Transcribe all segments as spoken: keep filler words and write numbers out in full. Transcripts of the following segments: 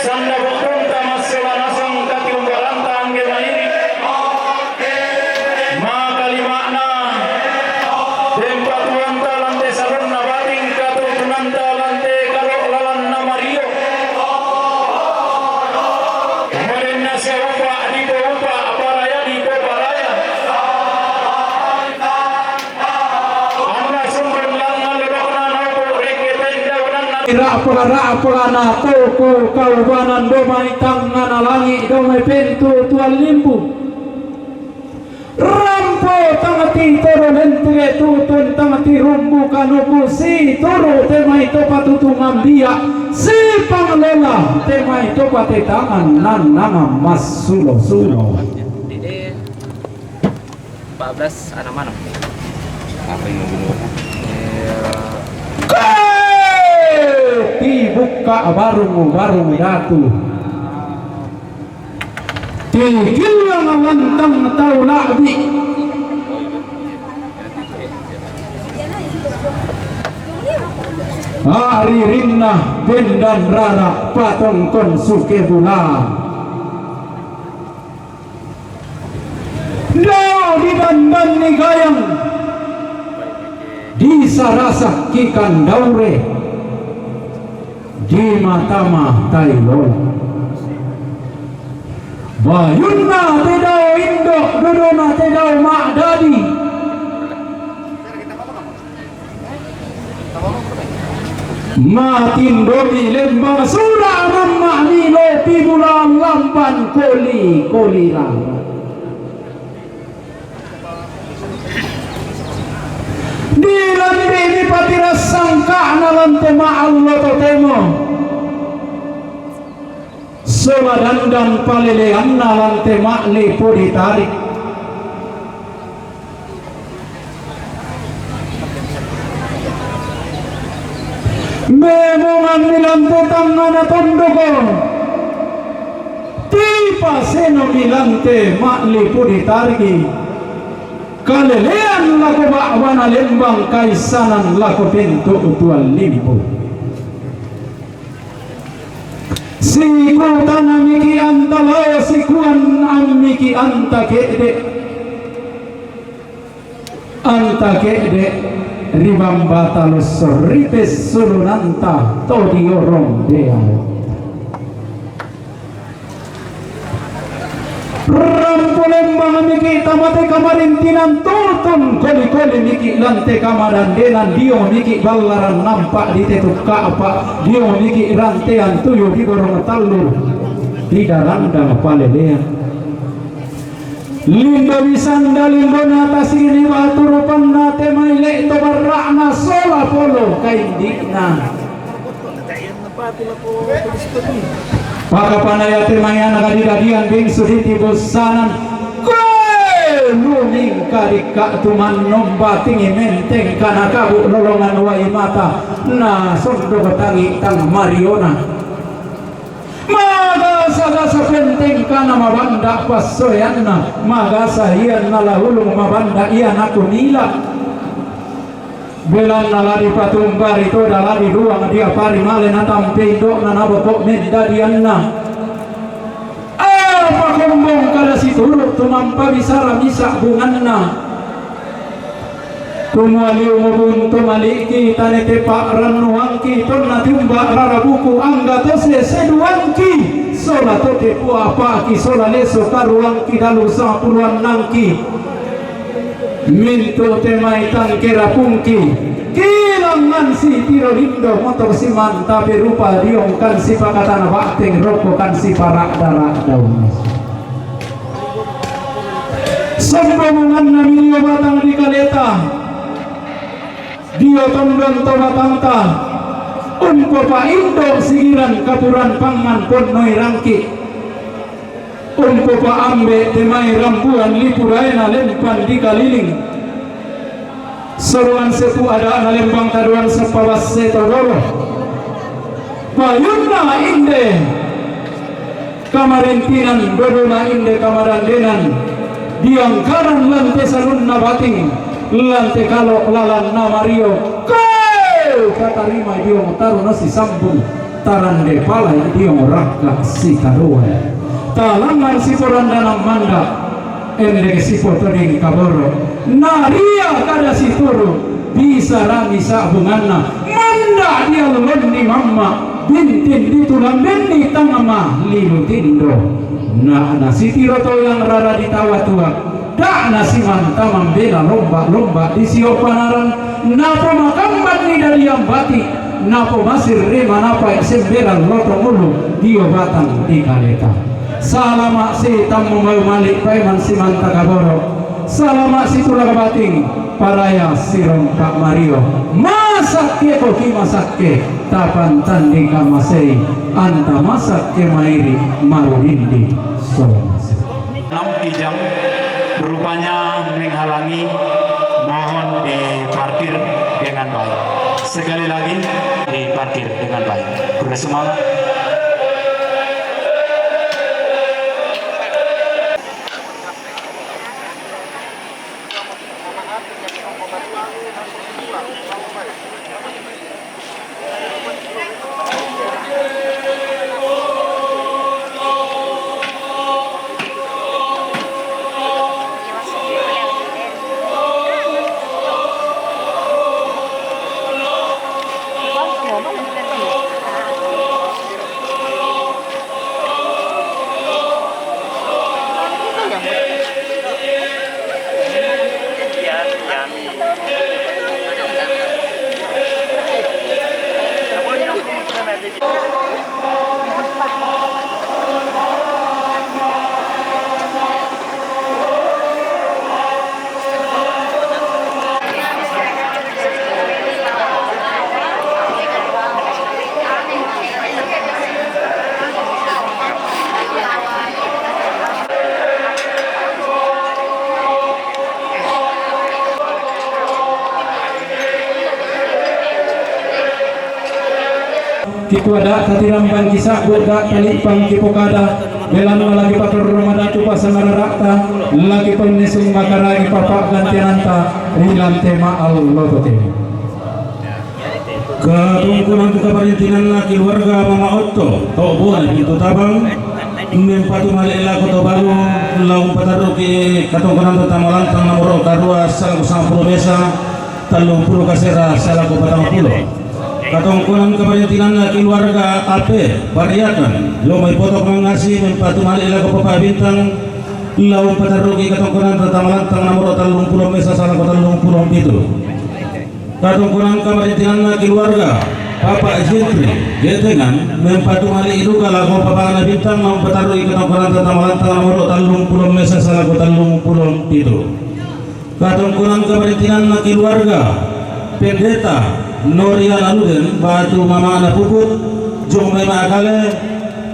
Sanda bokkonta massola nasang katiumbaranta angge mairi. Makalima'na, tempatuanta lante salonna bating, katutunanta lante kalo lalanna mario. Marenna siaupa dipoupa, paraya dipoparaya. Ra'pala-ra'pala na toko kaubanan domai tangngana langi', domai pentu tuan limbu. Rampo tang titoro lentere, tutun tang tirumbu kanuku, situru te mai topa tutungan bia, sipanglola te mai topa tetangan nannangan massulo-sulo. Empat belas anak mana? Apa yang mau bunuh? Tibukka barung-barung datu. Tikillang lantang tau la'bi. Aririnna bendan rara patongkon suke bula. Dao didandanni gayang, disarasakki kandaure, dimatama tailo. Bayunna te dao indo, dodona te dao ma'dadi. Matindomi lembang sura, ramma milo pibulaan lamban koli-koli rara. Dilambi dipatirassangka'na lante ma'allo totemo. Sola dandan paleleanna lante ma'lipu ditarik. Memonganni lante tangngana tondoko. Tipasenomi lante ma'lipu ditariki. Kalelean lako ba'bana lembang, kaissanan lako pentu tuan limbu. Sikutanamiki anta lao, sikuan ammiki anta ke'de'. Anta ke'de' ri bambata losso, ri pessulunanta to diorong deao. Rampo lembang miki tamate kamarintinan, tutun koli-koli miki lante kamadandenan, dio miki ballaran nampa di tetuk ka'pa, dio miki rantean tuyu di gorong tallu, di darandang palelean. Lindo bisanda, lindona tasiri, batu rupanna te mai le'to barra'na sola polo kaindi'na. Pakapana ia te mai ana dadi-dadian bingsu di tibussanan. Koe lumingka dikka tumannom batingi menteng kana kabu lolongan wai mata na sondok tangi tang mariona. Magasa-gasa penteng kana mabanda passoeanna, magasa ianna la ulung mabanda ianaku nila. Belanna la dipatumba ri toda, la diruang diapari male natampe indo'na naboko mendadianna. Apa kombong kada situru' tumampa bisara misa bunganna. Kumua liu mubuntu maliki tane tepa rannuangki tonna tumba rara buku angga tose seduangki sola tote puapaki sola leso karuangki dalu sapuluannangki. Mintu te mai tangke rapungki, kilangan si tiro lindo motor si manta berupa diongkan si pakatana ba'teng roko kan si para'da-ra'da unnes. Sombongunganna milio batang di kaleta, dio tondon to batangta, umpopa indo sigiran kapuran pangan ponnoi rangki. Umpopa ambe te mai rambuan lipuraena lempan di kaliling. Sorongan sepu ada'na lembang taduan sepabasse todoro. Bayunna inde kamarintinan, dodona inde kamadandenan, diangkaran lante salunna bating, lante kalo lalanna mario. Koe katarima diong taru nasisambung. Tarande palai diong rakka sitaruan. Talangan siporandanan manda, endek sipotoding kaboro. Naria kada situru, bisa rami sabunganna. Manda dialulonni mamma, bintin ditulambenni tangma lilu tindo. Na nasitiro toyang rara ditawa tua. Da'na simanta mambela lomba-lomba di sio panaran, napomakambanni dadian bati, napomasirri manapai semberan lotong ulu dio batang di kaleta. Salama sitammu mau mali paeman simanta kaboro. Salama situlak bating paraya sirompa mario. Masakke koki masakke, tapan tandika masei, anta masakke mairi marurindi. Salama. Enam kijang rupanya menghalangi, mohon diparkir dengan baik. Sekali lagi, diparkir dengan baik. Udah semangat. Kikuada tatirambang kisa'bu da talipang kipokada, belanna lagi patorro madatu pasangarara'ta, lagi painnisung makaragi papa'gantiananta ri lante ma'allotote. Katongkonanta kaparintinanna keluarga Mama Otto, to Bona Pintu Tabang, mempatu male lako to balu, la umpatarruki katongkonanta tama lantang nomoro karua salako sampulo mesa, tallumpulo kasera salako patangpulo. Katongkonan kaparintinanna keluarga Ape, Pariakan, lo mai poto mangasi mempatu male lako Papa Bintang, la umpatarruki katongkonanta tama lantang nomoro tallumpulo mesa salako tallumpulo pitu. Katongkonan kaparintinanna keluarga Papa Jentri, Getengan, mempatu male duka lako Papa na Bintang, la umpatarruki katongkonanta tama lantang nomoro tallumpulo mesa salako tallumpulo pitu. Katongkonan kaparintinanna keluarga Pendeta Norian Aluden batu Mama na Puput, jong mai Makale,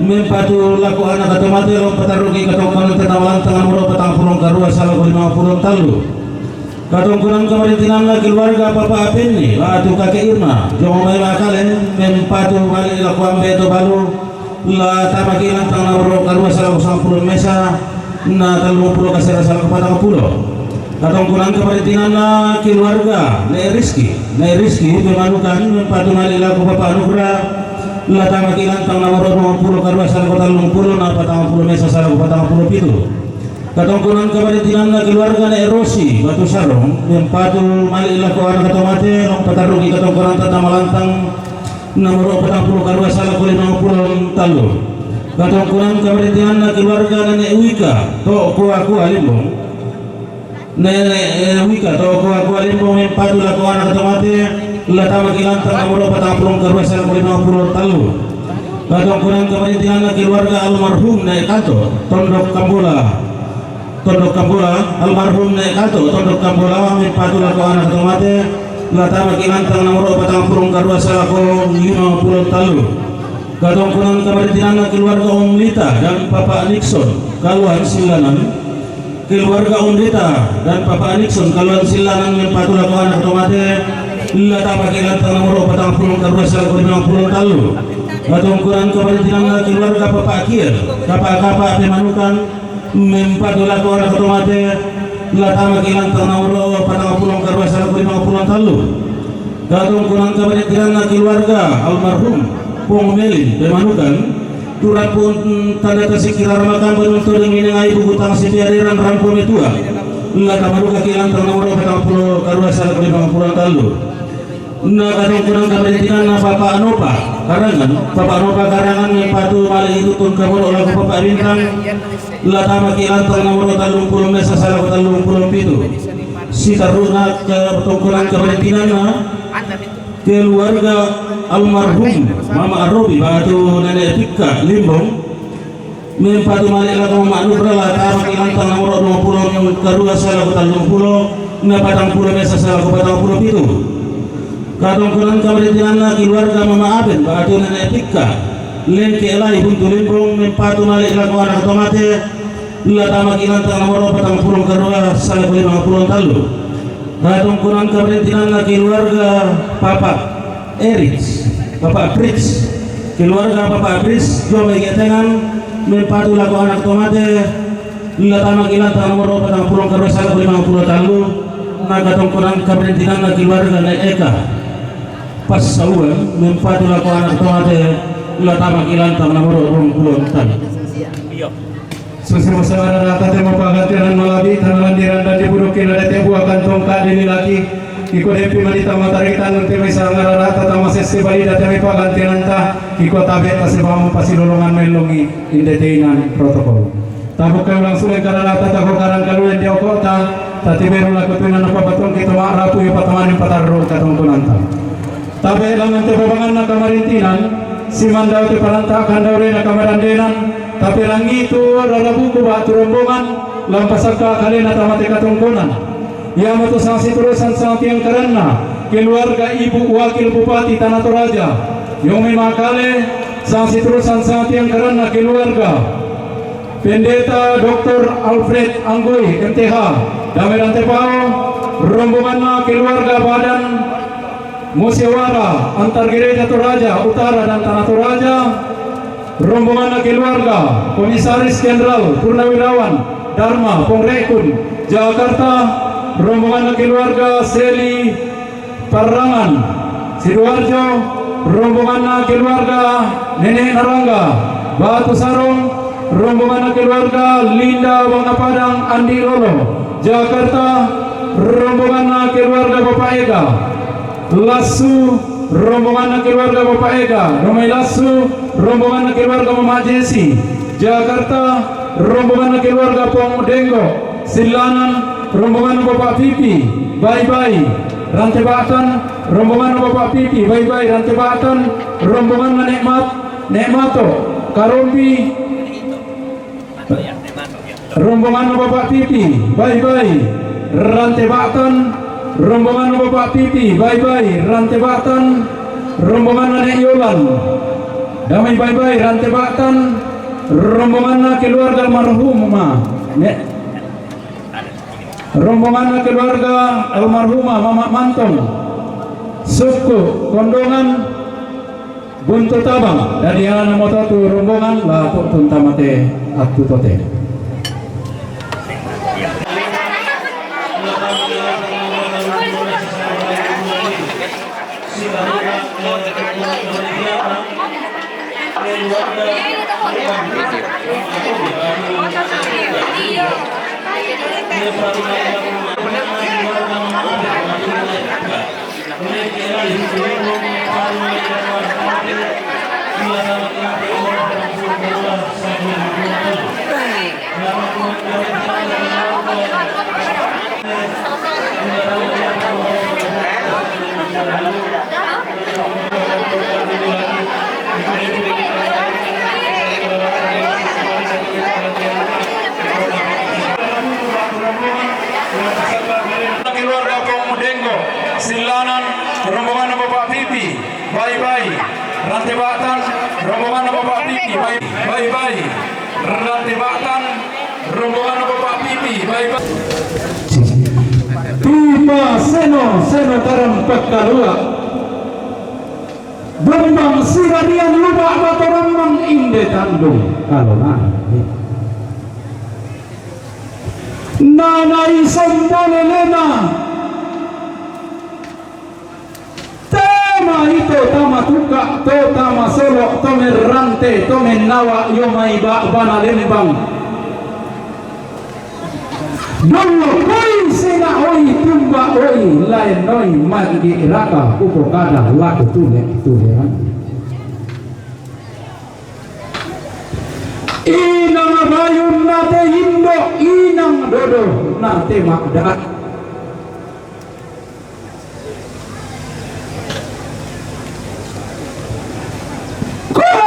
mempatu lako anaka to mate, la umpatarruki katongkonanta tama lantang nomoro patangpulo karua salako limangpulo tallu. Katongkonan kaparintinanna keluarga Papa Apenni batu Kake Irma, jong mai Makale, mempatu male lako ambe to balu, la tamaki lantang nomoro karua salako sampulo mesa, na tallumpulo kasera salako patangpulo. Katongkonan kaparintinanna keluarga Ne Rizki, Ne Rizki Pemanukan, mempatu male lako Papa Anugrah, la tamaki lantang nomoro duampulo karua salako tallumpulo, na patangpulo mesa salako patangpulo pitu. Katongkonan kaparintinanna keluarga Ne Rosi batu Sarong, mempatu male lako anaka to mate, la umpatarruki katongkonanta tama lantang nomoro patangpulo karua salako limangpulo tallu. Katongkonan kaparintinanna keluarga Nene Wika to Koa-Koa Limbong. Nene, eh, Wika to Koa-Koa Limbong, mempatu lako anaka to mate, la tamaki lantang nomoro patangpulo karua salako limangpulo tallu. Katongkonan kaparintinanna keluarga almarhum Ne Kato, Tondok Kambola. Tondok Kambola, almarhum Ne Kato, Tondok Kambola, mempatu lako anaka to mate, la tamaki lantang nomoro patangpulo karua salako limangpulo tallu. Katongkonan kaparintinanna keluarga Om Lita dan Papa Nixon, Kaluan Sillanan. Keluarga Om Lita dan Papa Nixon, Kaluan Sillanan, mempatu lako anaka to mate, la tamaki lantang nomoro patangpulo karua salako limangpulo tallu. Katongkonan kaparintinanna keluarga Papa Kiel, Kapa-Kapa Pemanukan, mempatu lako anaka to mate, la tamaki lantang nomoro patangpulo karua salako limangpulo tallu. Katongkonan kaparintinanna keluarga almarhum Pong Melin, pemanukan, turapun tanda tasik kirar makam banun toding minengai bugutang si piariran rampo metua. La tamanuka kilantang nomor patang puluh karua salak lima puluh tallu. Na katongkonan kaparintingan na Papa Anopa Karangan, Papa Anopa Karangan mempatu mali itu tun kaboro lagu Papa Bintang. La tama kilantang nomor tallu puluh mesa salak tallu puluh pitu. Si taruna katongkonan kaparintingan na keluarga almarhum Mama Arobi batu Nenek Pika Limbong. Mempatu mali lako Mama Nubra la tama kilantang nomor dua puluh karua salak tallu puluh, na patang puluh mesa salak patang puluh pitu. Katongkonan kaparintingan na keluarga Mama Aben batu Nenek Pika Lengke Lai Buntu Limbong mempatu mali lako anak tomate. La tama kilantang nomor patang puluh karua salak lima puluh tallu. Katongkonan kaparintingan na keluarga Papa Erits, Papa Frits, keluarga Papa Frits jua mai getengan mempatu lako anak tomate. La tama kilantang nomor patang puluh karua salak lima puluh tallu. Na katongkonan kaparintingan na keluarga na Eka Pasauan mempatu lako anak tomate. La tama kilantang nomor dua puluh tallu. Susi masangararata te mapagantinan malabi tanalandiran dan dibuduki na dete buakan tongka dililaki. Iko depi manita mataritan nunte mai sangararata tama sese balida te mai pagantinanta. Iko tabe tasebamu pasilolongan melongi indeteinan protokol. Tabukai ulang sule kararata tako karang kaluen diokota. Tatiberu laku tuinan apa batong kita makrapu ya patamanin patarro katongkonanta. Tabe langan te babanganna kamarintinan, simandau te parantakan daurena kamadandenan, tape langitu rarabuku batu rombongan, lampasakka kalena tamate katongkonan. Iamatu sangsiturusan sangtiang karanna, keluarga ibu wakil bupati Tana Toraja, yomi makale, sangsiturusan sangtiang karanna keluarga. Pendeta Doktor Alfred Anggoi, M T H, Dameran Tepao, rombonganna keluarga badan Musyawarah Antar Gereja Toraja Utara dan Tana Toraja, rombonganna keluarga Komisaris Jenderal Purnawirawan Dharma Pongrekun, Jakarta, rombonganna keluarga Seli Parrangan, Sidoarjo, rombonganna keluarga Nenek Narangga, Batu Sarong, rombonganna keluarga Linda Bangga Padang Andi Lolo, Jakarta, rombonganna keluarga Bapak Ega, Lassu, rombonganna keluarga Bapak Ega, Romai Lassu, rombonganna keluarga Mama Jesi, Jakarta, rombonganna keluarga Pong Denggo, Sillanan, rombonganna Bapak Pipi, Baibai, Rante Batan, rombonganna Bapak Pipi, Baibai, Rante Batan, rombonganna Nekmat, Nekmato, Karombi, rombonganna Bapak Pipi, Baibai, Rante Batan, rombonganna Bapak Pipi, Baibai, Rante Batan, rombonganna Nek Yolan, Damai Baibai, Rante Batan, rombonganna keluarga almarhumah, Nek, rombonganna keluarga almarhumah Mama Mantong, Sukku, Kondongan, Buntu Tabang, dadi ana moto tu rombongan la tu'tun tamate attu tote. Keluarga Pong Denggo, Sillanan, rombongan Bapak Pipi, Baibai, Rante Batan, rombongan Bapak Pipi, Bai, Baibai, Rante Batan, rombongan Bapak Pipi, Baibai. Tupa seno, seno tarang pekkalua. Bambang sirarian lubak matorang mang inde tandung. Kalau nah. Nanai sombolelena. Tem Ito tama tuka, to tama solo, to merante, to menawa, yo mai ba bana lembang. Dolo koi sena oi tumba oi laen oi manggi raka kuko kada laku tule tule. Inang bayun nate indo, inang dodo nate makda. Koe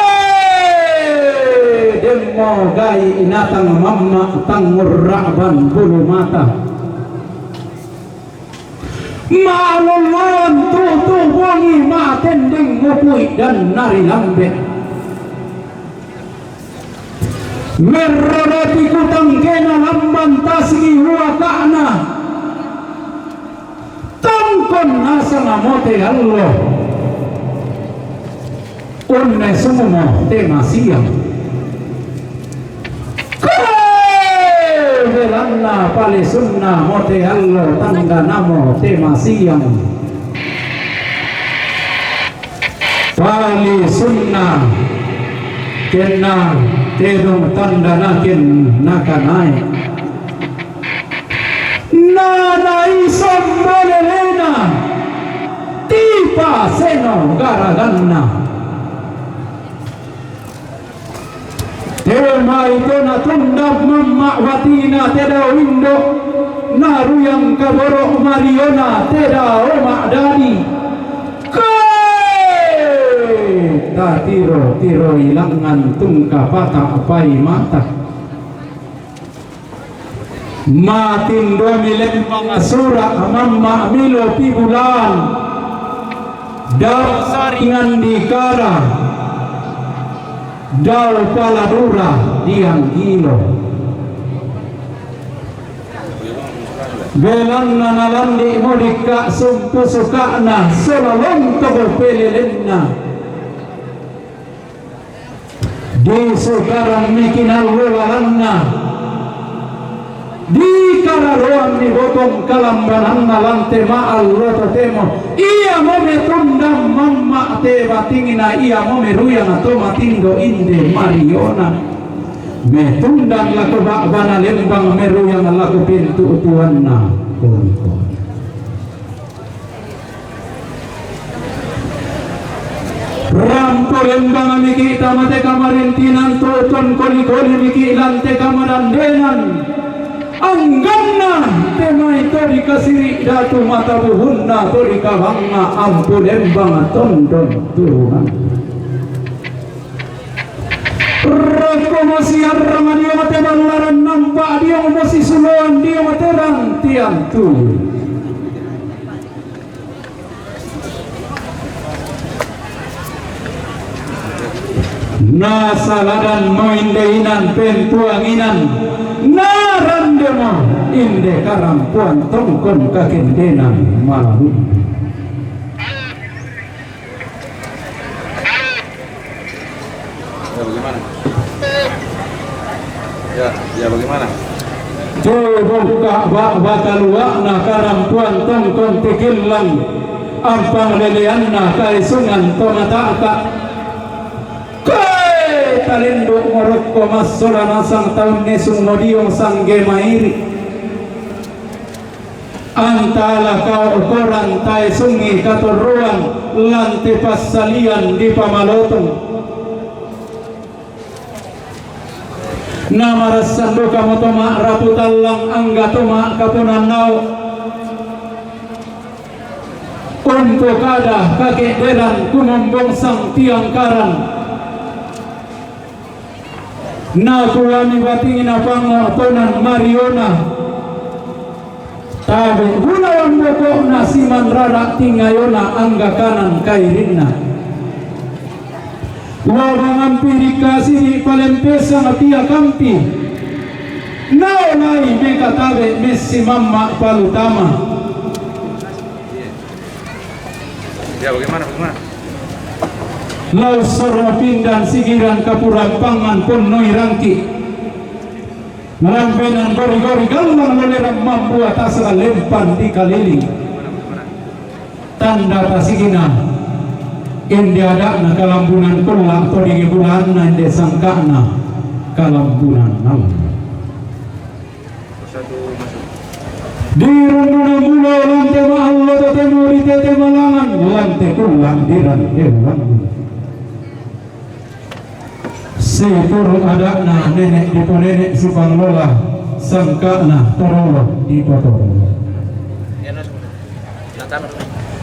demmo gai inatang mamma tangurraban bulu mata. Ma'lolloan tutu bongi matendeng ngopui dan nari lambe. Merrodoti kutangkena lamban tasigi huaka'na. Tongkon nasang mote allo. Unne sumumo te masiang. Koe belanna palisunna mote allo tangganamo te masiang. Palisunna kenna tedong tandana ken nakanae. Nanai sombolelena tipa seno garaganna. Te mai to natundam mamma watina te dao indo, naruyang kaboro mariona te dao ma'dadi. Koe tatiro-tiro ilangan tungka pata pai mata. Matindomi lembang sura mamma milo pibulan. Dau saringan dikara. Dau paladura dianggilo. Belanna nalandi'mo dikka sumpu suka'na sola lontoko pelelenna. Disukarammi kinallo lalanna. Dikararoammi botong kalambananna lante ma'allo totemo. Iamo metundang mamma te batingna, iamo meruyang to matindo inde mariona. Metundang lako ba'bana lembang meruyang lako pintu tuanna. Koni-koni. Rampo lembang miki tamate kamarintinan tuton koli-koli miki lante kamadandenan. Angganna te mai to dikasiri datu mata buhunna to dikabangnga ampu lembang tondon turunan. Rokko masiarrang dio mate ballaran nampa dio masisuloan dio mate rantian tu. Nasaladan mo inde inan pentuang inan, narandemo inde karampuan tongkon kakendenan malamut. Ya, bagaimana? Ya, ya, bagaimana? Coba buka bak-, bakal wa'na karampuan tongkon tikillang ampang leleanna kaisungan to mata'ka. Koe talindu morokko massola nasang taun nesung modiong sangge mairi. Antala kau korang tae sungi katorroan lante passalian di pamalotong. Namarassan dukamo to ma'rapu tallang angga to ma'kaponannao. Untu kada kake'deran kumombong sang tiangkaran. Nakuami batingna pango tonan mariona. Tabe bulawan boko'na simanrara tingayona angga kanan kairinna. Lobangampi dikasiri palempesang pia kampi. Naolai mekatabe messi mamma palutama. Ya, bagaimana, bagaimana? Lau soro pindan sigiran kapurampangan ponnoi rangki. Lambenan gori-gori gallang loleran mambua tasra lempan di kaliling. Tanda tasigina. Inde ada'na kalambunan kulla', to dike bulanna inde sangka'na kalambunan nallo. Dirunduna mulo lan te ma'allo totemo ri tete malangan, lan te kulla' dirante bulanna. Situru' ada'na nene' diponene' sipanglola, sangka'na torolo dipotorolo.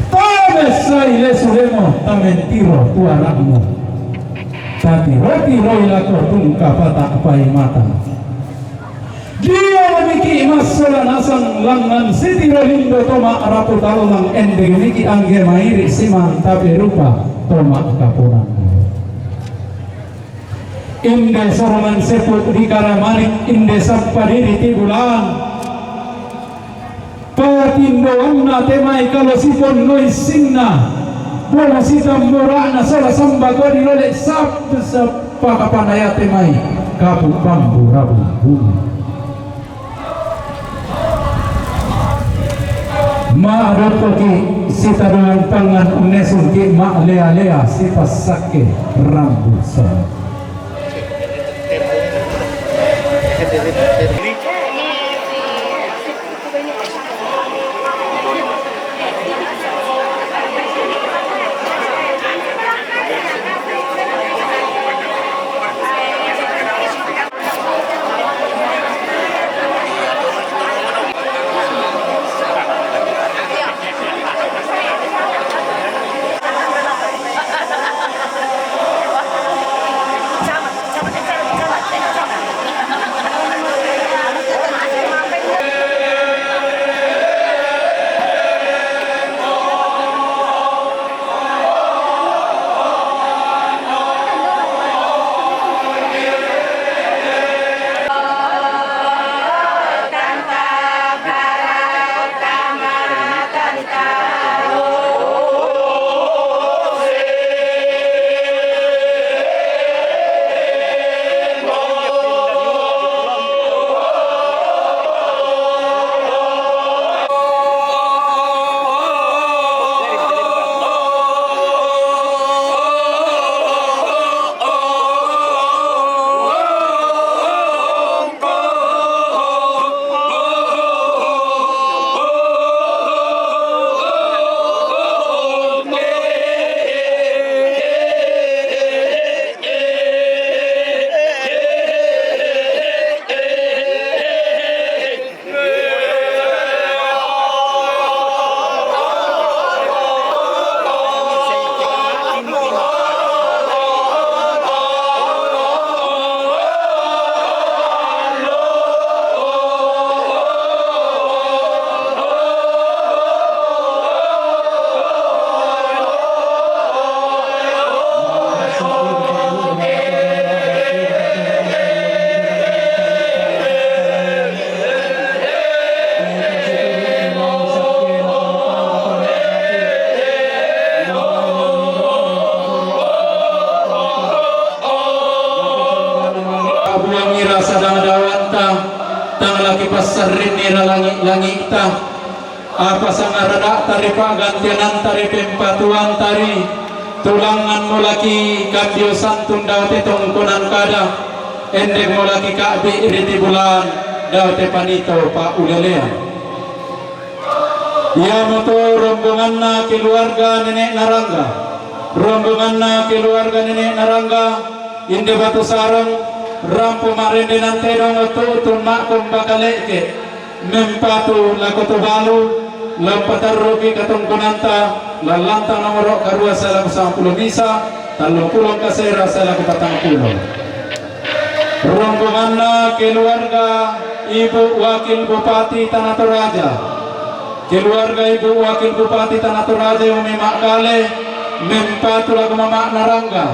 Tamessai lesu lemo, tamentiro tuara'mu. Tatiro-tiroi lako tungka pata' paimata. Dio miki' massola nasang langngan sitiro lindo to ma'rapu tallang, ende miki' angge mairi' simang tape rupa to ma'kaponang. Inde sorongan sepu' di karamanik, inde sappa diri ti bulan. Patindoanna te mai kalo siponnoi sinna, bolo sitambura'na sola sambako dilole sab-, sab-, pakapanaya te mai kapu pambura bumbunga. Ma'dottoki' sitadoan pangngan, unnesungki' ma'lea-lea sipassakke rambu' sala. Buangi rasa dang dawanta, tang laki passarrinni ra langi'-langi'ta. Apa sangarada'ta ri pa'gantiananta ri pempatuanta ri tulangngan mulaki kandio santun dao te tongkonan kada, endek mulaki ka'bi ri tibulan dao te panito pa'ulelean. Iamoto rombonganna keluarga nene'na Rangga, rombonganna keluarga nene'na Rangga, inde Batu Sarong, rampo ma'rendenan tedong tu'tun ma'kombaka le'ke', mempatu lako Tobalu, la umpatarruki katongkonanta, lallantang nomoro karua sae lako sampulo misa, tallumpulo kasera sae lako patangpulo. Rombonganna keluarga Ibu Wakil Bupati Tana Toraja. Keluarga Ibu Wakil Bupati Tana Toraja yang memang kale mempatu lako mama'na Rangga,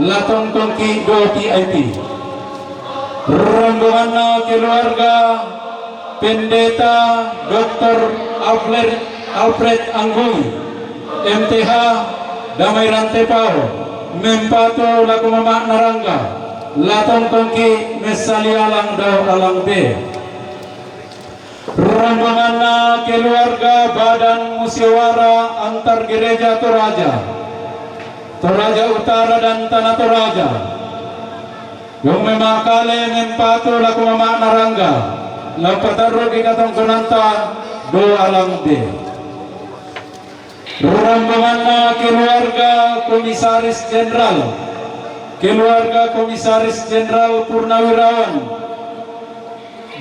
la tongkongki' do V I P. Rombonganna keluarga Pendeta doktor Alfred, Alfred Anggui, M T H, Damai Rantepao, mempatu lako mama'na Rangga, la tongkongki' messali alang dao alang be. Rombonganna keluarga Badan Musyawarah Antar Gereja Toraja. Toraja Utara dan Tanah Toraja. Yung mema'kale mempatu lako mama'na rangga, la umpatarruki katongkonanta doa langbe. Rombonganna keluarga Komisaris Jenderal, keluarga Komisaris Jenderal Purnawirawan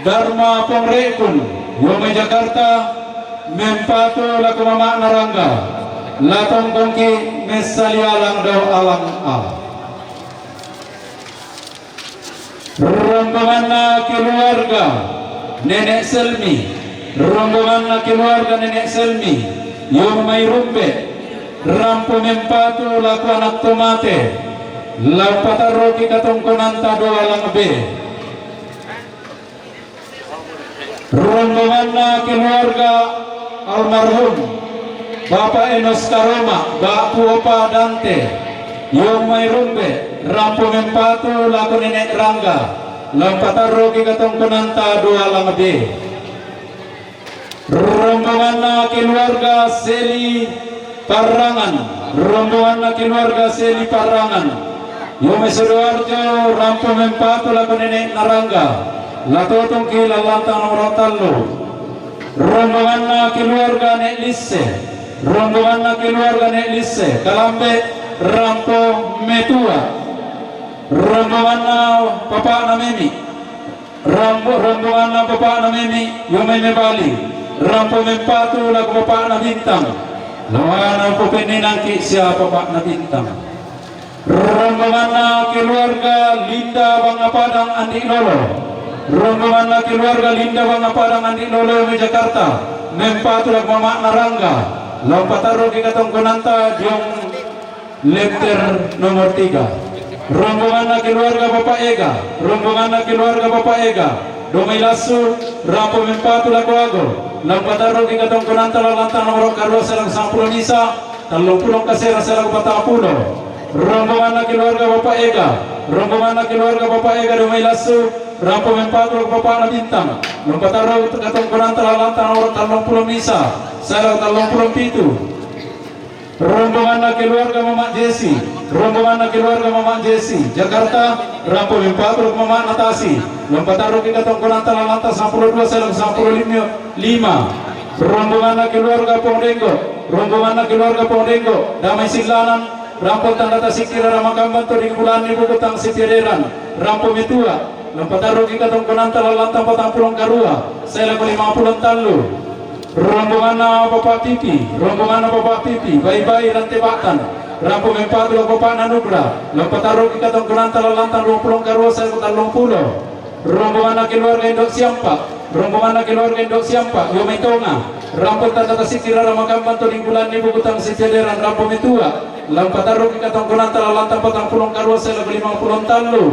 Darma Pongrekun, yo mai Jakarta, mempatu lako mama'na rangga, la tongkongki messali alang dao alang a. Rombonganna keluarga Nenek Selmi, rombonganna keluarga Nenek Selmi, yo mai Rumbe, rampo mempatu lako anak to mate, la umpatarruki katongkonanta doa langbe. Rombonganna keluarga almarhum Bapak Enos Karoma, Ba'ku Opa Dante, yo mai Rumbe, rampo mempatu lako Nenek Rangga, la umpatarruki katongkonanta doa langbe. Rombonganna keluarga Seli Parrangan, rombonganna keluarga Seli Parrangan, yo mai Sidoarjo, rampo mempatu lako Nenek Narangga, la totongki lallanta nomoro tallu. Rombonganna keluarga Nek Lisse, rombonganna keluarga Nek Lisse, Kalambe, rampo metua. Rombonganna bapakna Memi, rampo, rombonganna bapakna Memi, yo mai Mebali, rampo mempatu lako bapakna Bintang. Lawana upopenninangki sia bapakna Bintang. Rombonganna keluarga Linda Bangapadang Andi Lolo, rombonganna keluarga Linda Bangapadang Andi Lolo yo mai Jakarta, mempatu lako mama'na Rangga, la umpatarruki katongkonanta diong Lemter nomor tiga. Rombonganna keluarga Bapak Ega, rombonganna keluarga Bapak Ega, dao mai Lassu, rampo mempatu lako Ago, la umpatarruki katongkonanta lallanta nomoro karua sae lako sampulo misa, tallung pulo kasera sae lako patang pulo. Rombonganna keluarga Bapak Ega, rombonganna keluarga Bapak Ega, dao mai Lassu, rampo mempatu lako bapakna Bintang, la umpatarruki katongkonanta lallanta nomoro tallung pulo misa, sae lako tallung pulo pitu. Rombonganna keluarga Mamak Jesi, rombonganna keluarga Mamak Jesi, Jakarta, rampo mempatu lako mama'na Tasi, la umpatarruki katongkonanta lallanta sampulo dua sae lako sampulo lima, lima. Rombonganna keluarga Pong Denggo, rombonganna keluarga Pong Denggo, dao mai Sillanan, rampo tanda tasikkira Ramakambanto Dingbulanni Bukutang Sipiaderan, rampo metua, la umpatarruki katongkonanta lallanta patang pulo karua sae lako lima pulo tallu. Rombonganna Bapak Pipi, rombonganna Bapak Pipi, Baibai Rante Batan, rampo mempatu lako bapakna Nugra, la umpatarruki katongkonanta lallanta dua pulo karua sae lako tallung pulo. Rombonganna keluarga Indo Siampa, rombonganna keluarga Indo Siampa, yo mai Tonga, rampo tanda tasikkira Ramakambanto Dingbulanni Bukutang Sipiaderan, rampo metua, la umpatarruki katongkonanta lallanta patang pulo karua sae lako lima pulo tallu.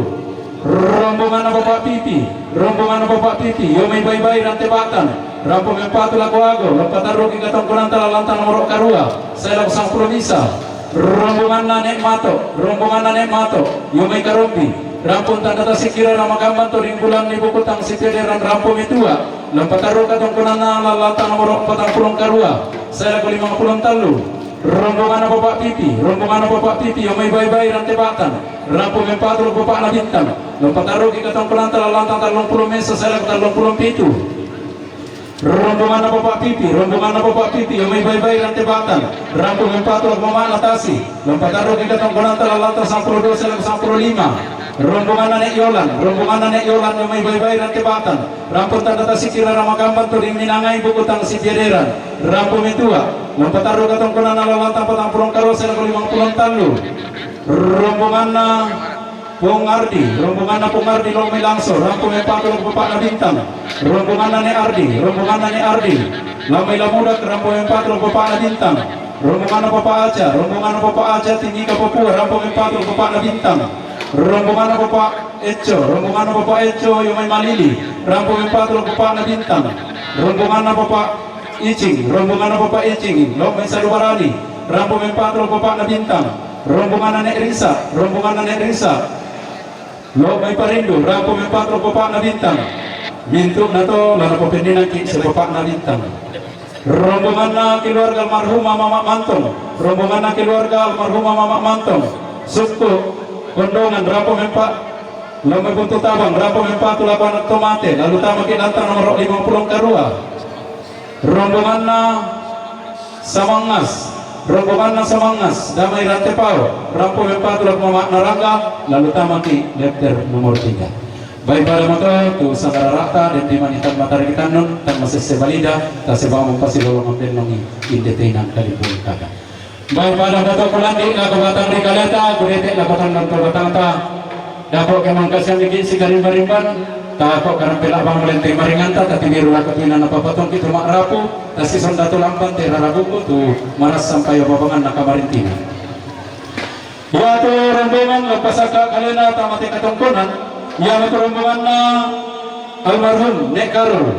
Rombonganna Bapak Pipi, rombonganna Bapak Pipi, yo mai Baibai Rante Batan, rampo mempatu lako Ago, la umpatarruki katongkonanta lallanta nomoro karua sae lako sampulo misa. Rombonganna Nek Mato, rombonganna Nek Mato, yo mai Karombi, rampo tanda tasikkira Ramakambanto Dingbulanni Bukutang Sipiaderan, rampo metua, la umpatarruki katongkonanna lallanta nomoro patang pulo karua sae lako lima pulo tallu. Rombonganna Bapak Pipi, rombonganna Bapak Pipi, yo mai Baibai Rante Batan, rampo mempatu lako bapakna Bintang, la umpatarruki katongkonanta lallanta tallung pulo misa sae lako tallung pulo pitu. Rombonganna Bapak Pipi, rombonganna Bapak Pipi, yo mai Baibai Rante Batan, rampo mempatu lako mama'na Tasi, la umpatarruki katongkonanta lallanta sampulo dua sae lako sampulo lima. Rombonganna Nek Yolan, rombonganna Nek Yolan, yo mai Baibai Rante Batan, rampo tanda tasikkira Ramakambanto Dingminangai Bukutang Sipiaderan, rampo metua, la umpatarruki katongkonanna lallanta patang pulo karua sae lako lima pulo tallu. Rombonganna Pong Ardi, rombonganna Pong Ardi, lao mai Langso, rampo mempatu lako bapakna Bintang. Rombonganna Nek Ardi, rombonganna Nek Ardi, lao mai Lamudak, rampo mempatu lako bapakna Bintang. Rombonganna Bapak Aca, rombonganna Bapak Aca, Timika Papua, rampo mempatu lako bapakna Bintang. Rombonganna Bapak Eco, rombonganna Bapak Eco, yo mai Malili, rampo mempatu lako bapakna Bintang. Rombonganna Bapak Icing, rombonganna Bapak Icing, lao mai Salubarani, rampo mempatu lako bapakna Bintang. Rombonganna Nek Risa, rombonganna Nek Risa, lao mai Parindu, rampo mempatu lako bapakna Bintang. Mintu'na to la napopenninangki sia bapakna Bintang. Rombonganna keluarga almarhumah Mamak Mantong. Rombonganna keluarga almarhumah Mamak Mantong. Sukku Kondongan rampo mempa, Lame Buntu Tabang rampo mempa tu lako anak to mate, lalu tamaki lantang nomor lima puluh karua. Rombonganna Samangas, rombonganna Samangas, damai rante pao, rampo mempa tu lako Mamak Narangga, lalu tamaki daftar nomor tiga. Bai pada mato tu sagararata, den dimanitan matari kitannun, tan masesse balida, tasebang mempasi lolong amben nongi, inde teinang kalimpung kada. Bai pada mato kulandi, lako batang ri kaleta, kudete lako batang dan batangta. Dako ke mangkasian diki sigarimba-rimban, tako karampela bang melenteng maringanta, tatibiru lako tina napapatong kitu makrapu, tasison datu lampan tera rabuku tu maras sampai babangan nakamarintina. Iatu rombongan lapasaka kalena tamate katongkonan, iatu rombonganna almarhum Nek Karol,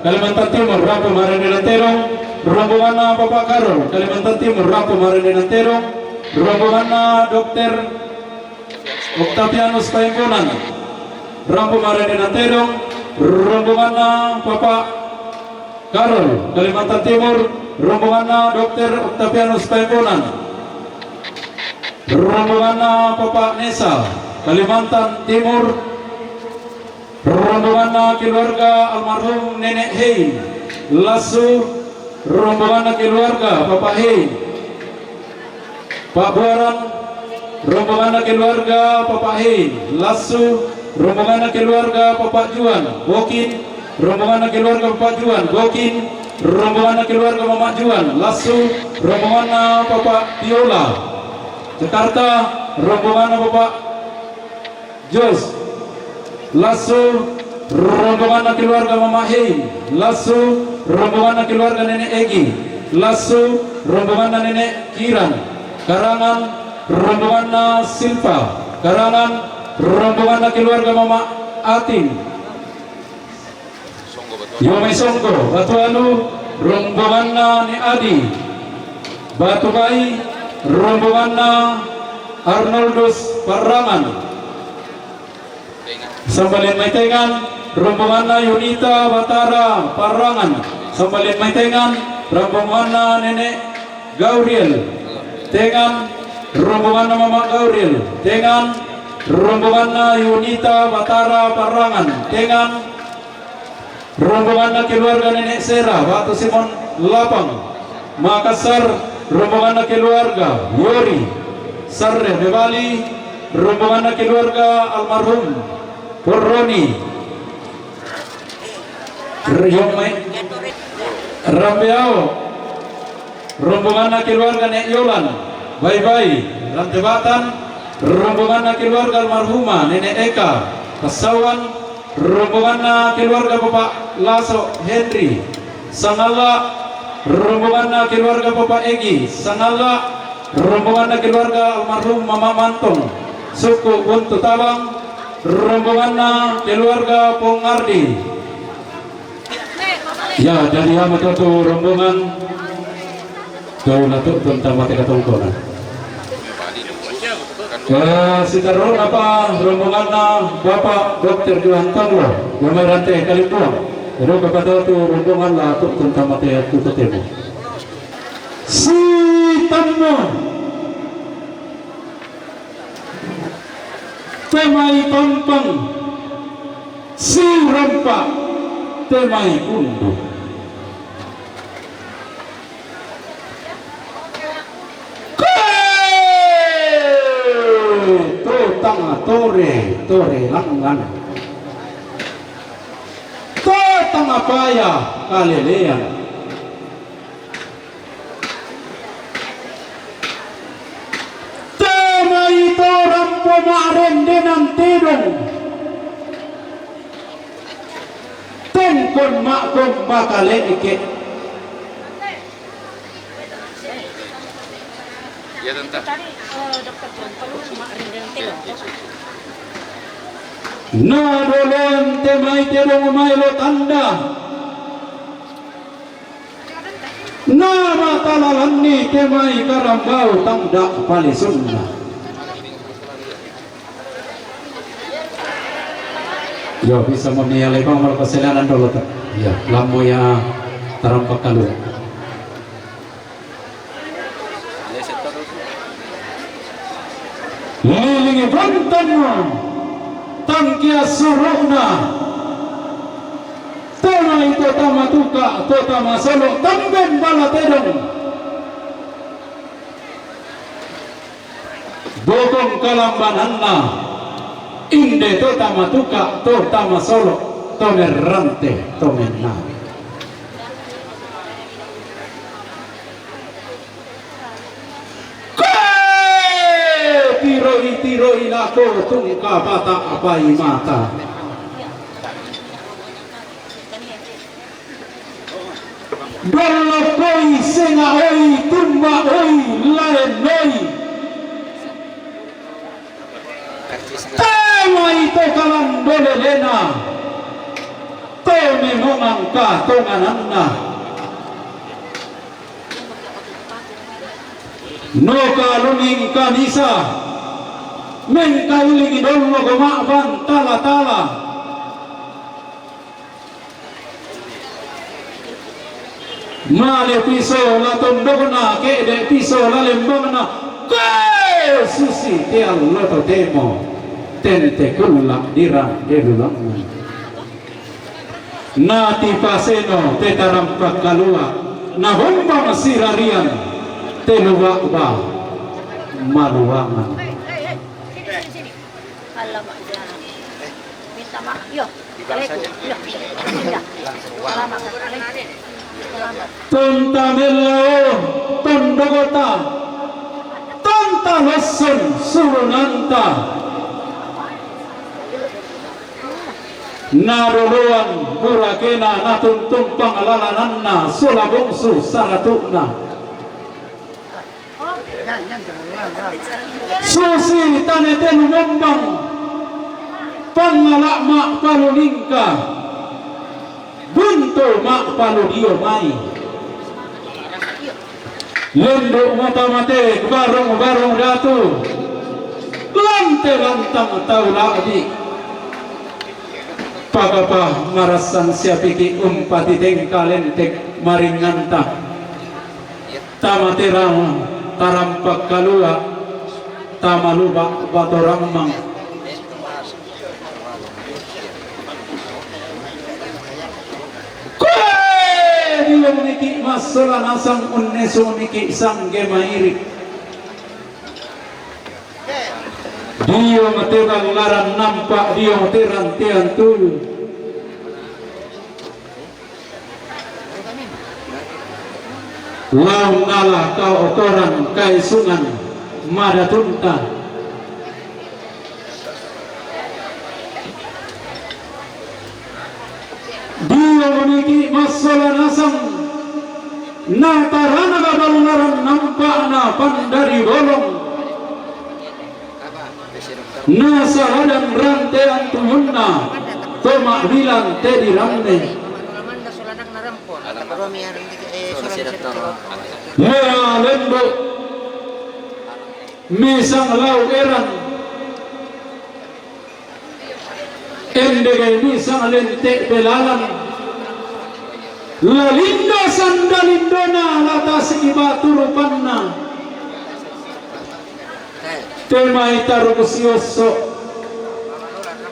Kalimantan Timur, rampo marende nantedong, rombonganna Bapak Karol, Kalimantan Timur, rampo marende nantedong, rombonganna Dokter Octavianus Paimbonan, rampo marende nantedong, rombonganna Bapak Karol, Kalimantan Timur, rombonganna Dokter Octavianus Paimbonan, rombonganna Bapak Nesa, Kalimantan Timur, rombonganna keluarga almarhum Nenek Hein, Lasu, rombonganna keluarga Bapak Hein, Pak Buaran, rombonganna keluarga Bapak Hein, Lasu, rombonganna keluarga Bapak Juan, Bokin, rombonganna keluarga Bapak Juan, Bokin, rombonganna keluarga Mamak Juan, Lasu, rombonganna Bapak Tiola, Jakarta, rombonganna Bapak Jos, Lasu, rombonganna keluarga Mamak Hein, Lasu, rombonganna keluarga Nenek Egi, Lasu, rombonganna Nenek Kiran, Karangan, rombonganna Silva, Karangan, rombonganna keluarga Mamak Atin, Yomai Songko, Batu Alu, rombonganna Nek Adi, Batu Bai, rombonganna Arnoldus Parrangan, Sambalen Maitengan, rombonganna Yunita Batara Parrangan, Sambalen Maitengan, rombonganna Nenek Gabriel, Tengan, rombonganna Mamak Gabriel, Tengan, rombonganna Yunita Batara Parrangan, Tengan, rombonganna keluarga Nenek Sera, Batu Simon Lapang, Makassar, rombonganna keluarga Yori, Sarre Bebali, rombonganna keluarga almarhum Porroni, Riomai, Rambeao, rombonganna keluarga Nek Yolan, Baibai, Rantebatan, rombonganna keluarga almarhumah Nenek Eka, Passauan, rombonganna keluarga Bapak Laso Henry, Sangalla, rombonganna keluarga Bapak Egi, Sangalla, rombonganna keluarga almarhum Mama Mantong, suku Buntu Tabang, rombonganna keluarga Pongardi. Ya, jadi ama to tu rombongan tu natu'tun tama te katongkonan. Eh, siterro apa rombonganna Bapak Dokter Johan Tanglo, Jomai Rante Kalimbuang. Ero Bapak to tu rombongan la tu'tun tama te tu temu. Si Tammo. Te mai Pampang, si Rampa, te mai Undu. Ke! To tanga tore, tore langan. To tanga paya kalelean. Te mai to rampo ma'rendenan tedong. Tongkon ma'gomba kale'ke. Iya, Tante. Tadi, eh, dokter bilang perlu ma'rendenan tedong. Na dolon te mai tedong mai lo tanda. Na matalalanni te mai karambau tanda palisunna. Yo, bisa mo ni alai bang mal paselanan dolo ta. Yo, lammo ya tarampak kalu. Gontannu tangkiya suru'na. Tama ito tama tuka, to tama solo, tamben bala tedong. Bokong kalambananna, inde to tama tuka, to tama solo, to merrante, to mennabi. Koe tiroi-tiroi lako tungka pata apai mata. Dollokoi, sengaoi, tumbaoi, laennoi. Temai to kalandolelena, to memongangka tongananna. Noka lumingka misa, mengkailing dollo goma bantala-tala. Male piso la tondokna, ke'de piso la lembangna, koe susi te allo totemo, tente kulla dirang delulangngan. Natipaseno te tarampak kalua, nahombang sirarian te luba'ba maluangan. Alamak, ya. Minta maaf, yo. Assalamualaikum. Yo. Ya. Alamak. Alamak. Tonta mellao tondokota, tonta losson surunanta. Nadoloan burakena, natuntumpang lalananna sola bongsu saratu'na. Susi tane te lumombang, pangala' ma'palu lingka, buntu ma'palu dio mai. Lendu' mata mate, barung-barung datu, lante lantang tau la'bi. Pagapa marassan siapiki' umpatitengka lentek maringnganta. Tama terang tarampak kalua, tama luba' batorammang. Koe diong niki' massola nasang unnesu niki' sangge mairi'. Diong te ballaran nampa, diong te rantean tuyu. Laung nala kaokoran kaisungan madatunta. Dio moniki' massola nasang, natarana ballaran nampa'na pandari bolong. Nasaladang rantean tuyunna, to ma'bilang te diranne. Lea lendu' misang lau eran, endegai misang lente' belalang. La lindo sanda lindona, la tasiki' batu rupanna. Te mai taruk siosso',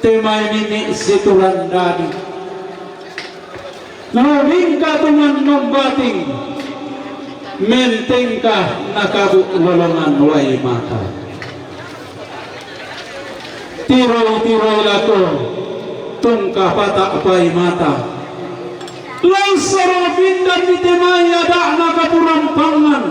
te mai mimi' situran dadi. Lumingka tumannung bating, mentengka nakabu' lolongan wai mata. Tiroi-tiroi lako tungka pata' pai mata. Langsoro pindan di te mai ada'na kapurampangan.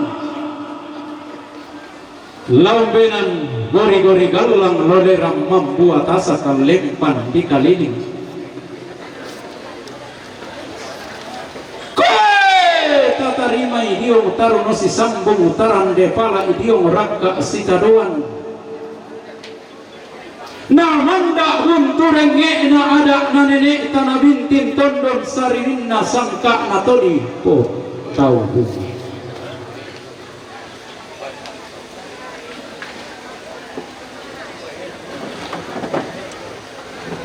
Laumbenan gori-gori gallang lolerang mambua tasak lempan di kaliling. Koe tatarimai diong taruno sisambung tarande pala' diong rakka' sitadoan. Namanda' buntu rengnge'na ada'na nene'ta nabintin tondon saririnna sangka'na todi po tau bumi.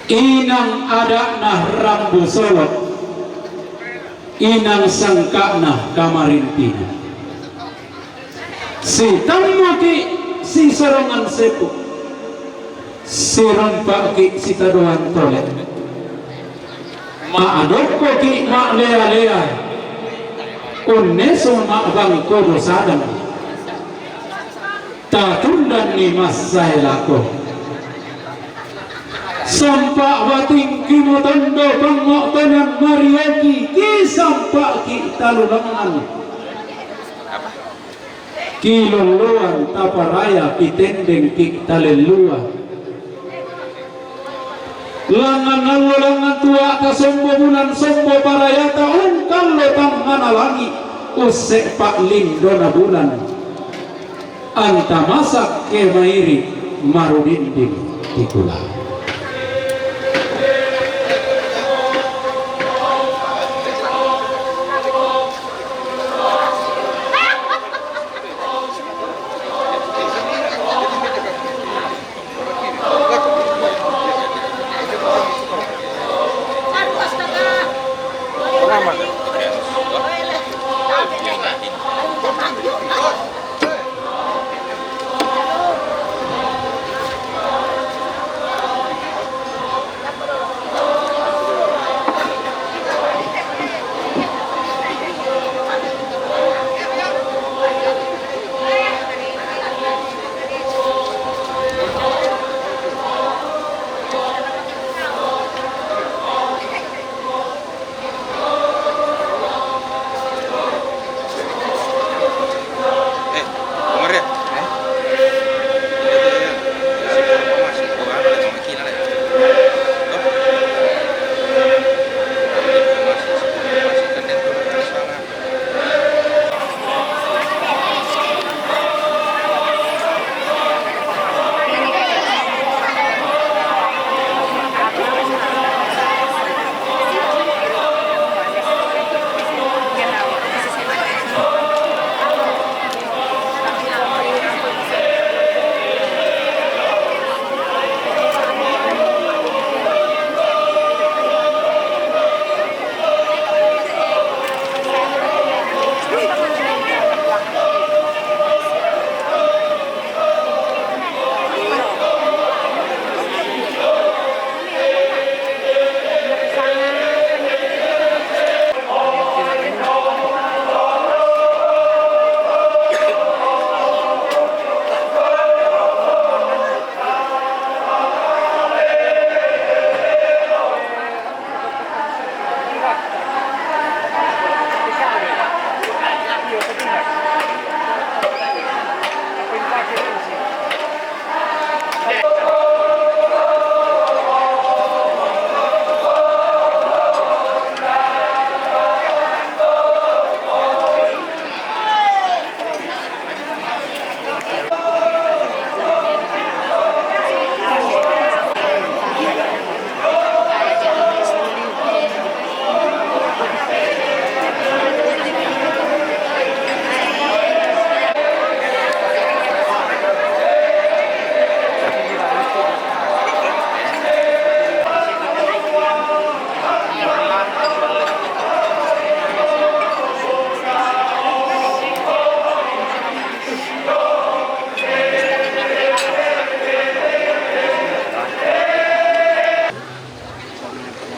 Inang ada'na rambu solo', inang sangka'na kamarintinan. Sitammuki' sisorongan sepu'. Sirompa'ki' sitadoan tole. Ma'adokkoki' ma'lea-lea. Unneso' ma'bangkodo sadang. Tatundanni massae lako. Sampa' batingki motondo pangngo'tonan marioki, kisampa'ki' talulangngan. Kilolloan taparaya, kitendengki' talellua. Langngan allo, langngan tua, tasombo bulan, sombo parayata, ungkallo tangngana langi', usse' pa'lindona bulan. Anta masakke mairi' marudinding tikula.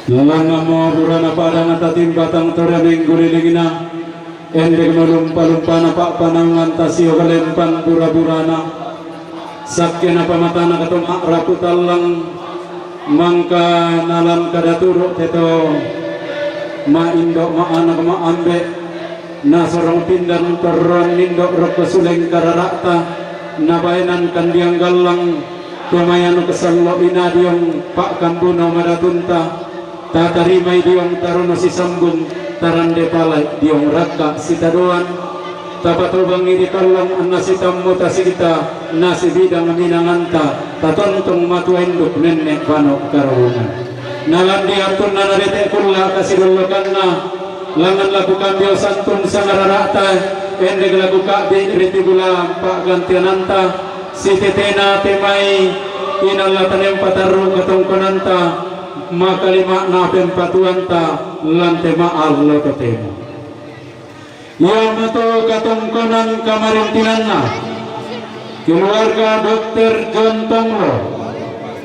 Lalangngamo burana padang tatimba tang tora minggu lilingna, endek malumpa-lumpana pa'panaungan tasio galempang bura-burana, sakkena pamatana katong a'rapu tallang, mangka nalan kada turu' teto, ma'indo', ma'anak, ma'ambe', nasorong pindang torroan indo' rokko suleng karara'ta, nabaenan kandiang gallang, kumayanuk sallo' ina diong pa'kambuno madatunta, tatarimai diong tarono sisambung, tarande palai diong rakka' sitadoan, tapatobangi ditallang anna sitammu tasikita, nasibidang minanganta, tatontong matua induk nenne' pano' karobongan. Nalan di attunna nabete' kulla' kasidollokanna, langngan la kukambio santun sangarara'ta, endek la kuka'bi' ri tibula pa'gantiananta, sitetena te mai inang la tanempa tarru' katongkonanta, makalima'na pempatuanta lan te ma'allo totemo. Iamoto katongkonan kamarintinanna keluarga Dokter John Tonglo,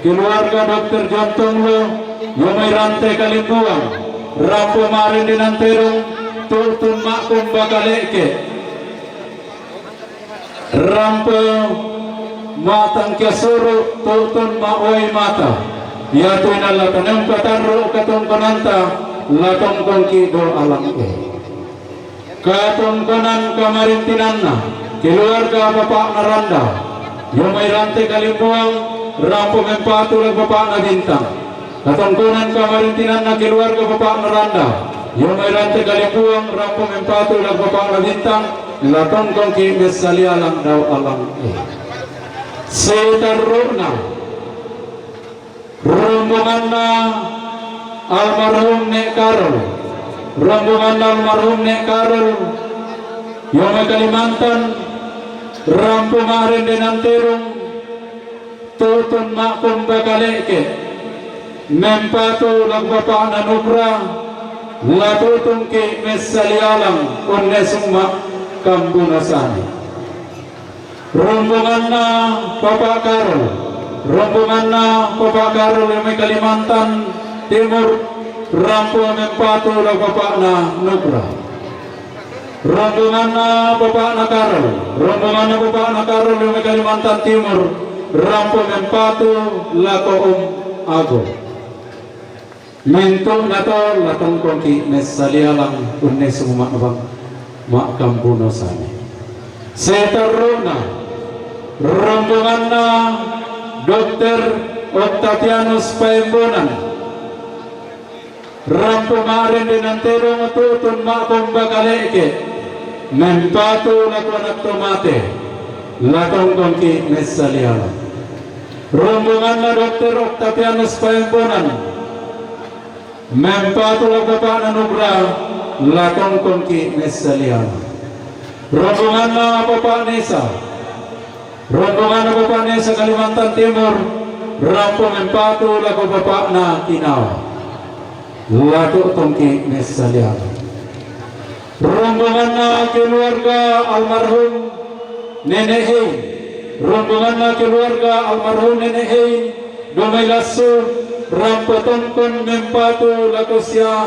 Keluarga Dokter Jontong Lo, yo mai rante Kalimbuang, rampo ma'rende nan terong, tu'tun ma'kombakale'ke'. Rampo ma'tangkiya suru', tu'tun ma'uwai mata. Iatu inalla tanempa tarru' katongkonanta, la tongkongki' do alangke. Katongkonan kamarintinanna, keluarga bapa'na Randa, yo mai rante Kalimbuang, rampo mempatu la bapa'na Bintang. Katongkonan kamarintinanna, keluarga bapa'na Randa, yo mai rante Kalimbuang, rampo mempatu la bapa'na Bintang, la tongkongki' messalialang dao alangke. Setarru'na, rombonganna almarhum Ne' Karol. Rombonganna almarhum Ne' Karol, yo mai Kalimantan, rampo ma'rende nan terong, tu'tun ma'kombakale'ke'. Mempatu la bapa'na Nukra, la tu'tungki' messalialang, unnesung ma'kambunasane. Rombonganna Papa Karol, rombonganna Papa Karol yo mai Kalimantan Timur, rampo mempatu la bapa'na Nukra. Rombonganna bapa'na Karol, rombonganna bapa'na Karol yo mai Kalimantan Timur, rampo mempatu lako Om Ago. Mintu'nato la tongkongki' messalialang, unnesung ma'bang ma'kambunasane. Setarru'na, rombonganna Dokter Octavianus Paembonan, rampo ma'rende nan terong, tu'tun ma'kombakale'ke'. Mempatu lako anak to mate, la tongkongki' messalialang. Rombonganna Dokter Octavianus Paembonan, mempatu la bapa'na Nukra, la tongkongki' messalialang. Rombonganna Papa Nesa, rombonganna Papa Nesa Kalimantan Timur, rampo mempatu lako bapa'na Kinawa, la tu'tungki' messalialang. Rombonganna keluarga almarhum Nenek Hein. Rombonganna keluarga almarhum Nenek Hein, do mai lassu, rampo tongkon mempatu lako sia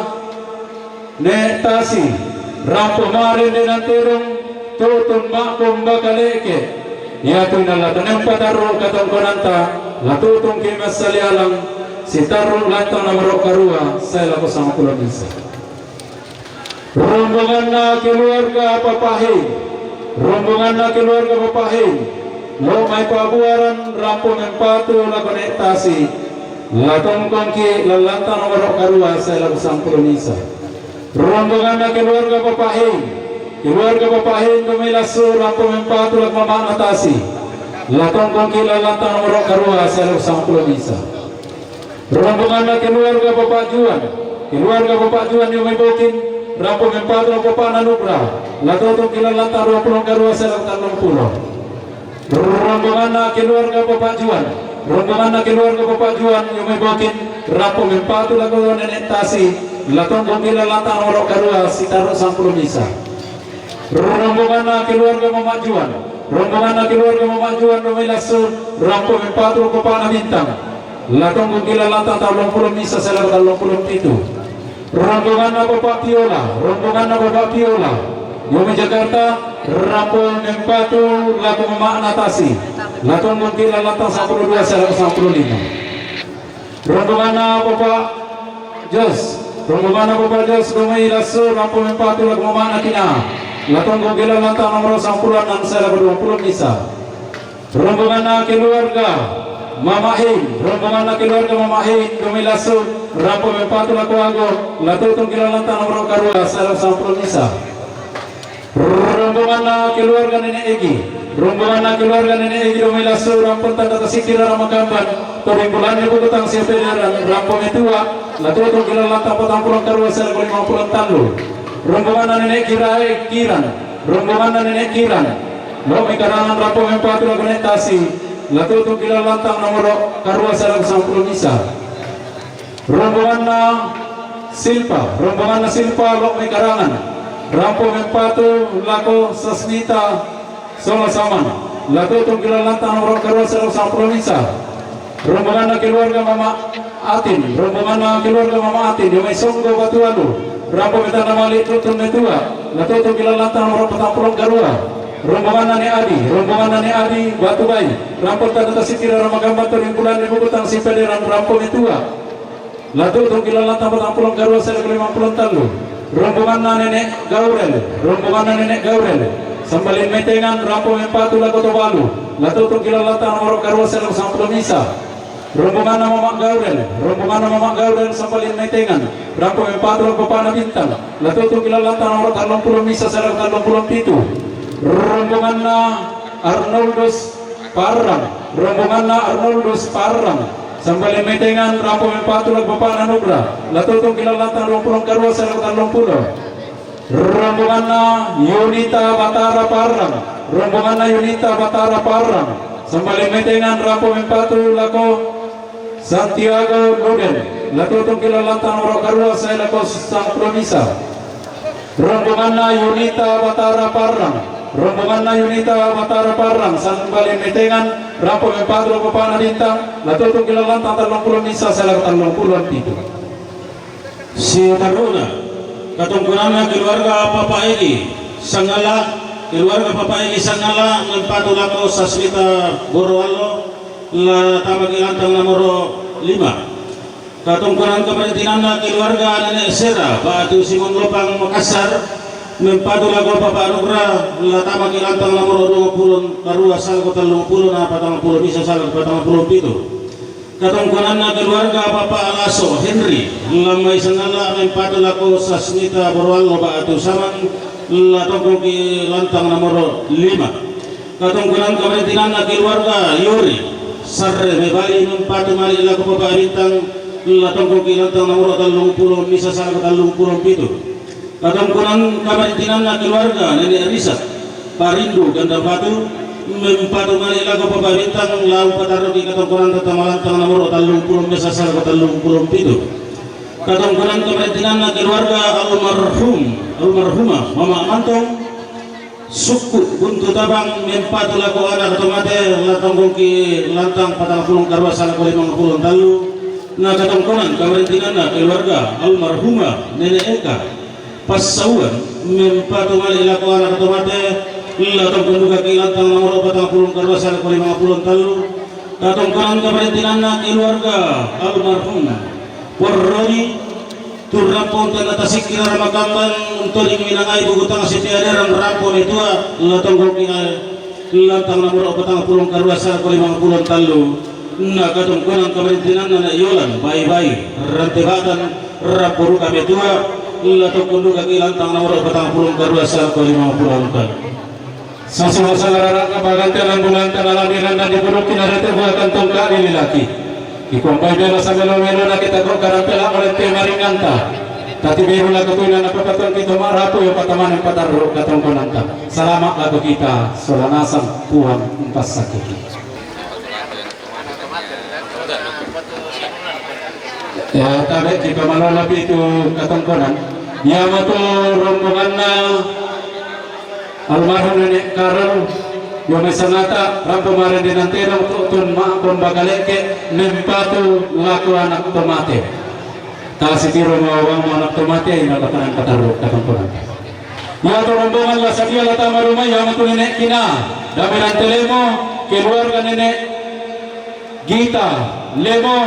Ne' Tasi, rampo ma'rende nan terong, tu'tun ma'kombakale'ke'. Iatu inalla tanempa tarru' katongkonanta, la tu'tungki' messalialang, sitarru' lantang nomoro' karua sae lako sangpulo misa. Rombonganna keluarga Papa Hein. Rombonganna keluarga Papa Hein, lo' mai Pabuaran, rampo mempatu lako Ne' Tasi, la tongkongki' lallantang nomoro' karua sae lako sangpulo misa. Rombonganna keluarga Papa Hein. Keluarga Papa Hein do mai lassu, rampo mempatu lako mama'na Tasi, la tongkongki' lallantang nomoro' karua sae lako sangpulo misa. Rombonganna keluarga Bapak Juan. Keluarga Bapak Juan yo mai Bokin, rampo mempatu lako bapa'na Nukra, la tu'tungki' lallantang duappulo karua sae lako tallumpulo. Rombonganna keluarga Bapak Juan. Rombonganna keluarga Bapak Juan yo mai Bokin, rampo mempatu lako Nenek Tasi, la tongkongki' lallantang nomoro' karua sitarru' sangpulo misa. Rombonganna keluarga Mamak Juan. Rombonganna keluarga Mamak Juan do mai lassu, rampo mempatu lako bapa'na Bintang, la tongkongki' lallantang tallumpulo misa sae lako tallumpulo pitu. Rombonganna Bapak Piola, rombonganna Bapak Piola, yo mai Jakarta, rampo mempatu lako mama'na Tasi, la tongkongki' lallantang sangpulo dua sae lako sangpulo lima. Rombonganna Bapak Jos, rombonganna Bapak Jos do mai lassu, rampo mempatu lako mama'na Kinawa, la tongkongki' lallantang nomoro' sangpulo annan sae lako duappulo misa. Rombonganna keluarga Mamak Hein, rombonganna keluarga Mamak Hein do mai lassu, rampo mempatu lako Ago, la tu'tungki' lallantang nomoro' karua sae lako sangpulo misa. Rombonganna keluarga Nenek Egi, rombonganna keluarga Nenek Egi do mai lassu, rampo tanda tasikira Ramakamban, to ri bulanna Bukutang Siapedaran, rampo metua, la tu'tungki' lallantang patampulo karua sae lako limampulo tallu. Rombonganna Nenek Kira-, Kiran, rombonganna Nenek Kiran, lo' mai Karangan, rampo mempatu lako Nenek Tasi, la tu'tungki' lallantang nomoro' karua sae lako sangpulo misa. Rombonganna Silpa, rombonganna Silpa lo' mai Karangan, rampo mempatu lako Sasmita sola Saman, la tu'tungki' lallantang nomoro' karua sae lako sangpulo misa. Rombonganna keluarga Mama Atin, rombonganna keluarga Mama Atin, dio mai Songgo Batu Alu, rampo metanna malik Dutun Metua, la tutu ki lantang nomoro patang pulo karua. Rombonganna Nek Adi, rombonganna Nek Adi, Batu Bai, rampo tanda tasikira ramagambar tori bulan di bukutang sipaderan rampo metua. La tutu ki lantang patang pulo karua sella lima pulo tallu. Rombonganna Nenek Gaurel, rombonganna Nenek Gaurel. Sambalin metengan rampo mempatu lako Tobalu. La tutu ki lantang nomoro karua sella sampulo misa. Rombonganna Mamak Gaurel, rombonganna Mamak Gaurel sambalin metengan rampo mempatu lako Bapakna Bintang. La tutu ki lantang nomoro tallung pulo misa sella tallung pulo pitu. Rombonganna Arnoldus Parrang, rombonganna Arnoldus Parrang. Sambalin metengan rampo mempatu lako Bapakna Nugra. La tutu ki lantang dua pulo karua sella tallung pulo. Rombonganna Yunita Batara Parrang, rombonganna Yunita Batara Parrang. Sambalin metengan rampo mempatu lako Santiago Luden. La tutu ki lantang nomoro karua sella lako sampulo misa. Rombonganna Yunita Batara Parrang, rombonganna Yunita Batara Parrang. Sambalin metengan rampo mempatu lako Bapakna Bintang. La tutu ki lantang tallung pulo misa sella tallung pulo pitu. Sitaruna, katongkonanna keluarga Papa Egi Sangala, keluarga Papa Egi Sangala mempatu lako Sasmita Boroallo, la tama ki lantang nomoro lima. Katongkonan kamarintinanna keluarga Nenek Sera, Batu Simon Lopang Makassar, mempatu lako Papa Nugra, la tama ki lantang nomoro dua pulo karua sella tallung pulo na patang pulo misa sella patang pulo pitu. Katongkonanna keluarga Papa Alaso Henry, la mai Sangala mempatu lako Sasmita Boroallo Batu Saman, la tongko ki lantang nomoro lima. Katongkonan kamarintinanna keluarga Yori, Sarre Mebali mempatu malik lako Papa Bintang, la tongko ki lantang nomoro tallung pulo misa sella tallung pulo pitu. Katongkonan kamarintinanna keluarga Nenek Risa, Parindu Gandang Batu, mempatu malik lako Papa Bintang, la upatarruki katongkonan tama lantang nomoro tallung pulo misa sella tallung pulo pitu. Katongkonan kamarintinanna keluarga almarhum, almarhumah Mama Mantong, Sukku Buntu Tabang, mempatu lako anak tomate, la tongko ki lantang patang pulo karua sella lima pulo tallu. Na katongkonan kamarintinanna keluarga almarhumah Nenek Eka, Passauan, mempatu malik lako anak tomate, la tongko duka ki lantang nomoro patang pulo karua sella lima pulo tallu. Katongkonan kamarintinanna keluarga almarhum Porroni, tu rampo tanda tasikira ramagambar, untu minangai bukutang sipaderan rampo metua, la tongko ki lantang nomoro patang pulo karua sella lima pulo tallu. Na katongkonan kamarintinanna Nek Yolan, Baibai, Rantebatan, rampo duka metua, la tongko duka ki lantang nomoro patang pulo karua sella lima pulo tallu. Sasuwa salarara'na bagante lan bulanta nalamiranna diburuki narete buatan tongka lililaki. Ikombai bela samelo-melona kita kok karampela oleh pemaringanta. Tati beru lako tuina napapatong kita marapu yo patamanan patarru katongkonanta. Salama lako kita, sola nasang Puang umpassakiti. Ya, tabe kita malala pitu katongkonan. Ya, matu rombonganna almarhum Nenek Karel, yo mai Sangata, rampo marende nantena untuk tun maakon bakaleke, mempatu lako anak tomate. Tasitiro mawang anak tomate, ina lakanan katarru katongkonan. Ya, tu rombongan la sadia la tama rumah, ya, matu Nenek Kina, dame Rante Lemo, keluarga Nenek Gita Lemo,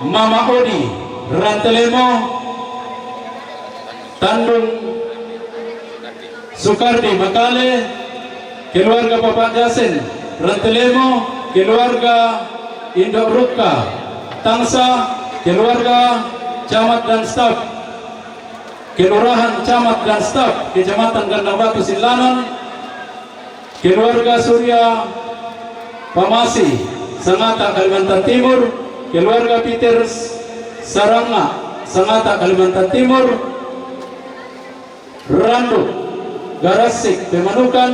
Mama Odi, Rante Lemo, Tandung Sukardi Makale, keluarga Bapak Jasen, Rante Lemo, keluarga Indok Rukka, Tangsa, keluarga camat dan staf, kelurahan, camat dan staf, Kecamatan Gandang Batu Sillanan, keluarga Surya Pamasi, Sangata, Kalimantan Timur, keluarga Peter Saranga, Sangata, Kalimantan Timur, Randu Garasik Pemanukan,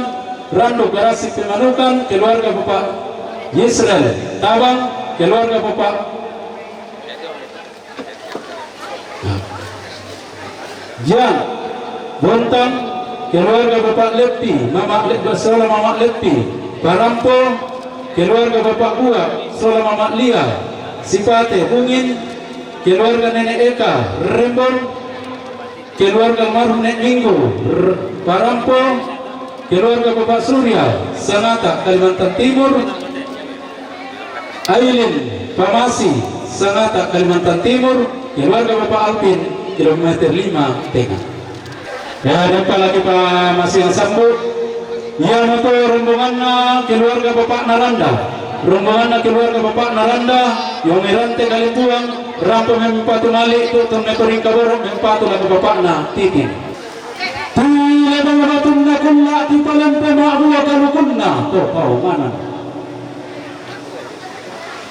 Randu Garasik Pemanukan, keluarga Bapak Yisrael Tabang, keluarga Bapak Jan Bontang, keluarga Bapak Letti, Mamak Letti, Sola Mamak Letti, Parampo, keluarga Bapak Buat, Sola Mama Lia, Sipate, Bungin, keluarga Nenek Eka, Rembon, keluarga almarhum Nek Minggu, R-, Parampo, keluarga Bapak Surya, Sangatta, Kalimantan Timur, Ailin, Pamasi, Sangatta, Kalimantan Timur, keluarga Bapak Alvin, kilometer lima tengah. Ya, dempalaki pa masiang sambut. Iyamoto rombonganna keluarga Bapak Naranda. Rombonganna keluarga Bapak Naranda, yo merante kalimbuang, rampo mempatu mali tu tong mekoring kaboro mempatu lako bapakna Titin. Tila bang batunna kulla, tipalempe ma'bua kalukunna, to paumanan.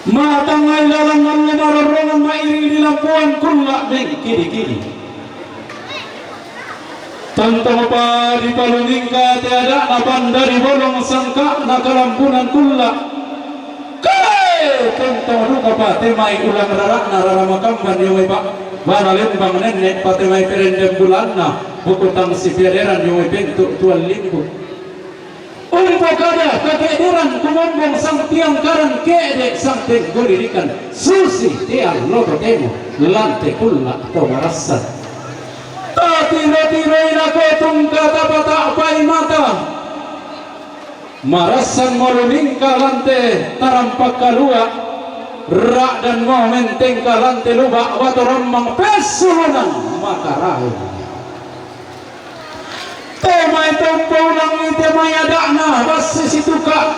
Matangngai lalang allo marorrongan mairi di lampuan kulla mengkidi-kidi. Tontong pa dipalumingka te ada'na pandari bolong sangka'na kalambunan kulla. Kae! Tontong duka pa te mai ulang rara'na rara makamban yo mai ba-, bana lembang nenne' pa te mai perendeng bulanna buku tang sipiaderan yo mai bentuk tuan limbu. Umpokada kake'deran kumombong sang tiangkaran ke'de' sang tenggolirikan, susi te allo totemo lan te kulla to marassan. Tatiro-tiroi lako tungka tapata'pai mata. Marassanmo lumingka lan te tarampakkalua, ra'danmo mentengka lan te luba' batorammang pessulunan makaraeng. Te mai tompo ulangi te mai ada'na bassi situka',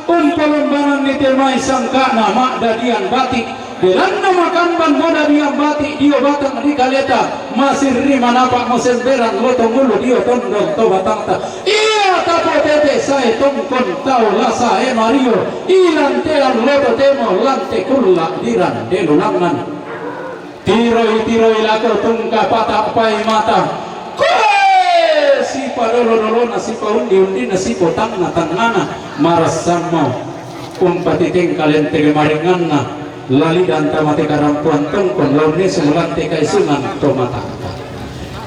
umpolombananni te mai sangka'na ma'dadian bati', belanna makamban modadian bati' dio batang ri kaleta, masirri manapa'mo semberan lotong ulu dio tondon to batangta. Iya tapotete sae tongkon tau la sae mario, ilan te allo totemo lan te kulla' dirande lulangngan. Tiroi-tiroi lako tungka pata'pai mata. Koe! Sipadolo-dolona, sipaundi-undina, sipotangna-tangnana, marassammo. Umpatitengka lentege maringanna, lalidan tama te karampoan tongkon, launne sumulan te kaisungan to mata'ka.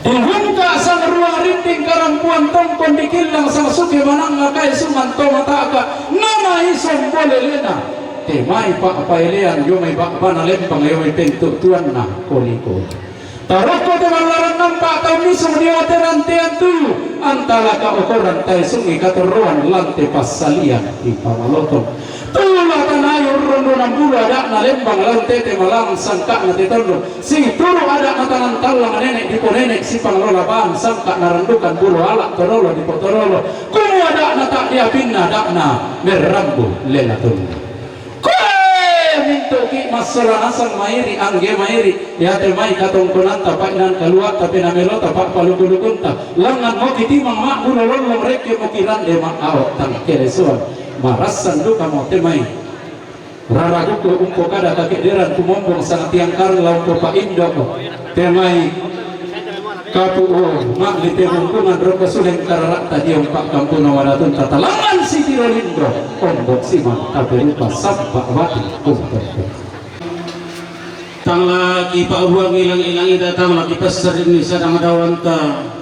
Dihungka sang ruang rinding karampoan tongkon, dikillang sang suke manangnga kaisungan to mata'ka, namaisong bolelena. Te mai pa'paelean dio mai ba'bana lembang dio mai pentu'tuanna koli-koli. Tarokko te mallaran nampa' tau misung dio te rantean tuyu, antala kaokoran tae sungi katorroan lan te passalian ri pamalotong. Tula tanayu rondonang bulu ada'na lembang lan te te malang sangka'na te tondon. Situru' ada'na tanang tallang nene' diponene' sipanglola bang sangka' narandukan bulu ala' torolo dipotorolo. Kumu ada'na ta'diapinna ada'na merrambu lela tonna. Koe mintu'ki' massola nasang mairi', angge mairi', iate mai katongkonanta pa'inang kalua'ta pena melota pa'paluku-lukunta. Langngan moki' timang ma'bulo lollong rekke moki' rande ma'ao' tang kelesoan. Marassan dukamo te mai. Raraguku umpokada kake'deran kumombong sangtiangkaran la umpopa'indo'mo. Te mai kapu'o ma'li te bungkungan rokko suleng karara'ta dio umpa'kampuna wadatunta talangan sitiro lindro ombok simang taperupa sampa' bati umpokko. Tang la kipa'buangi langi'-langi'ta, tang la kipassarinni sadang dawanta.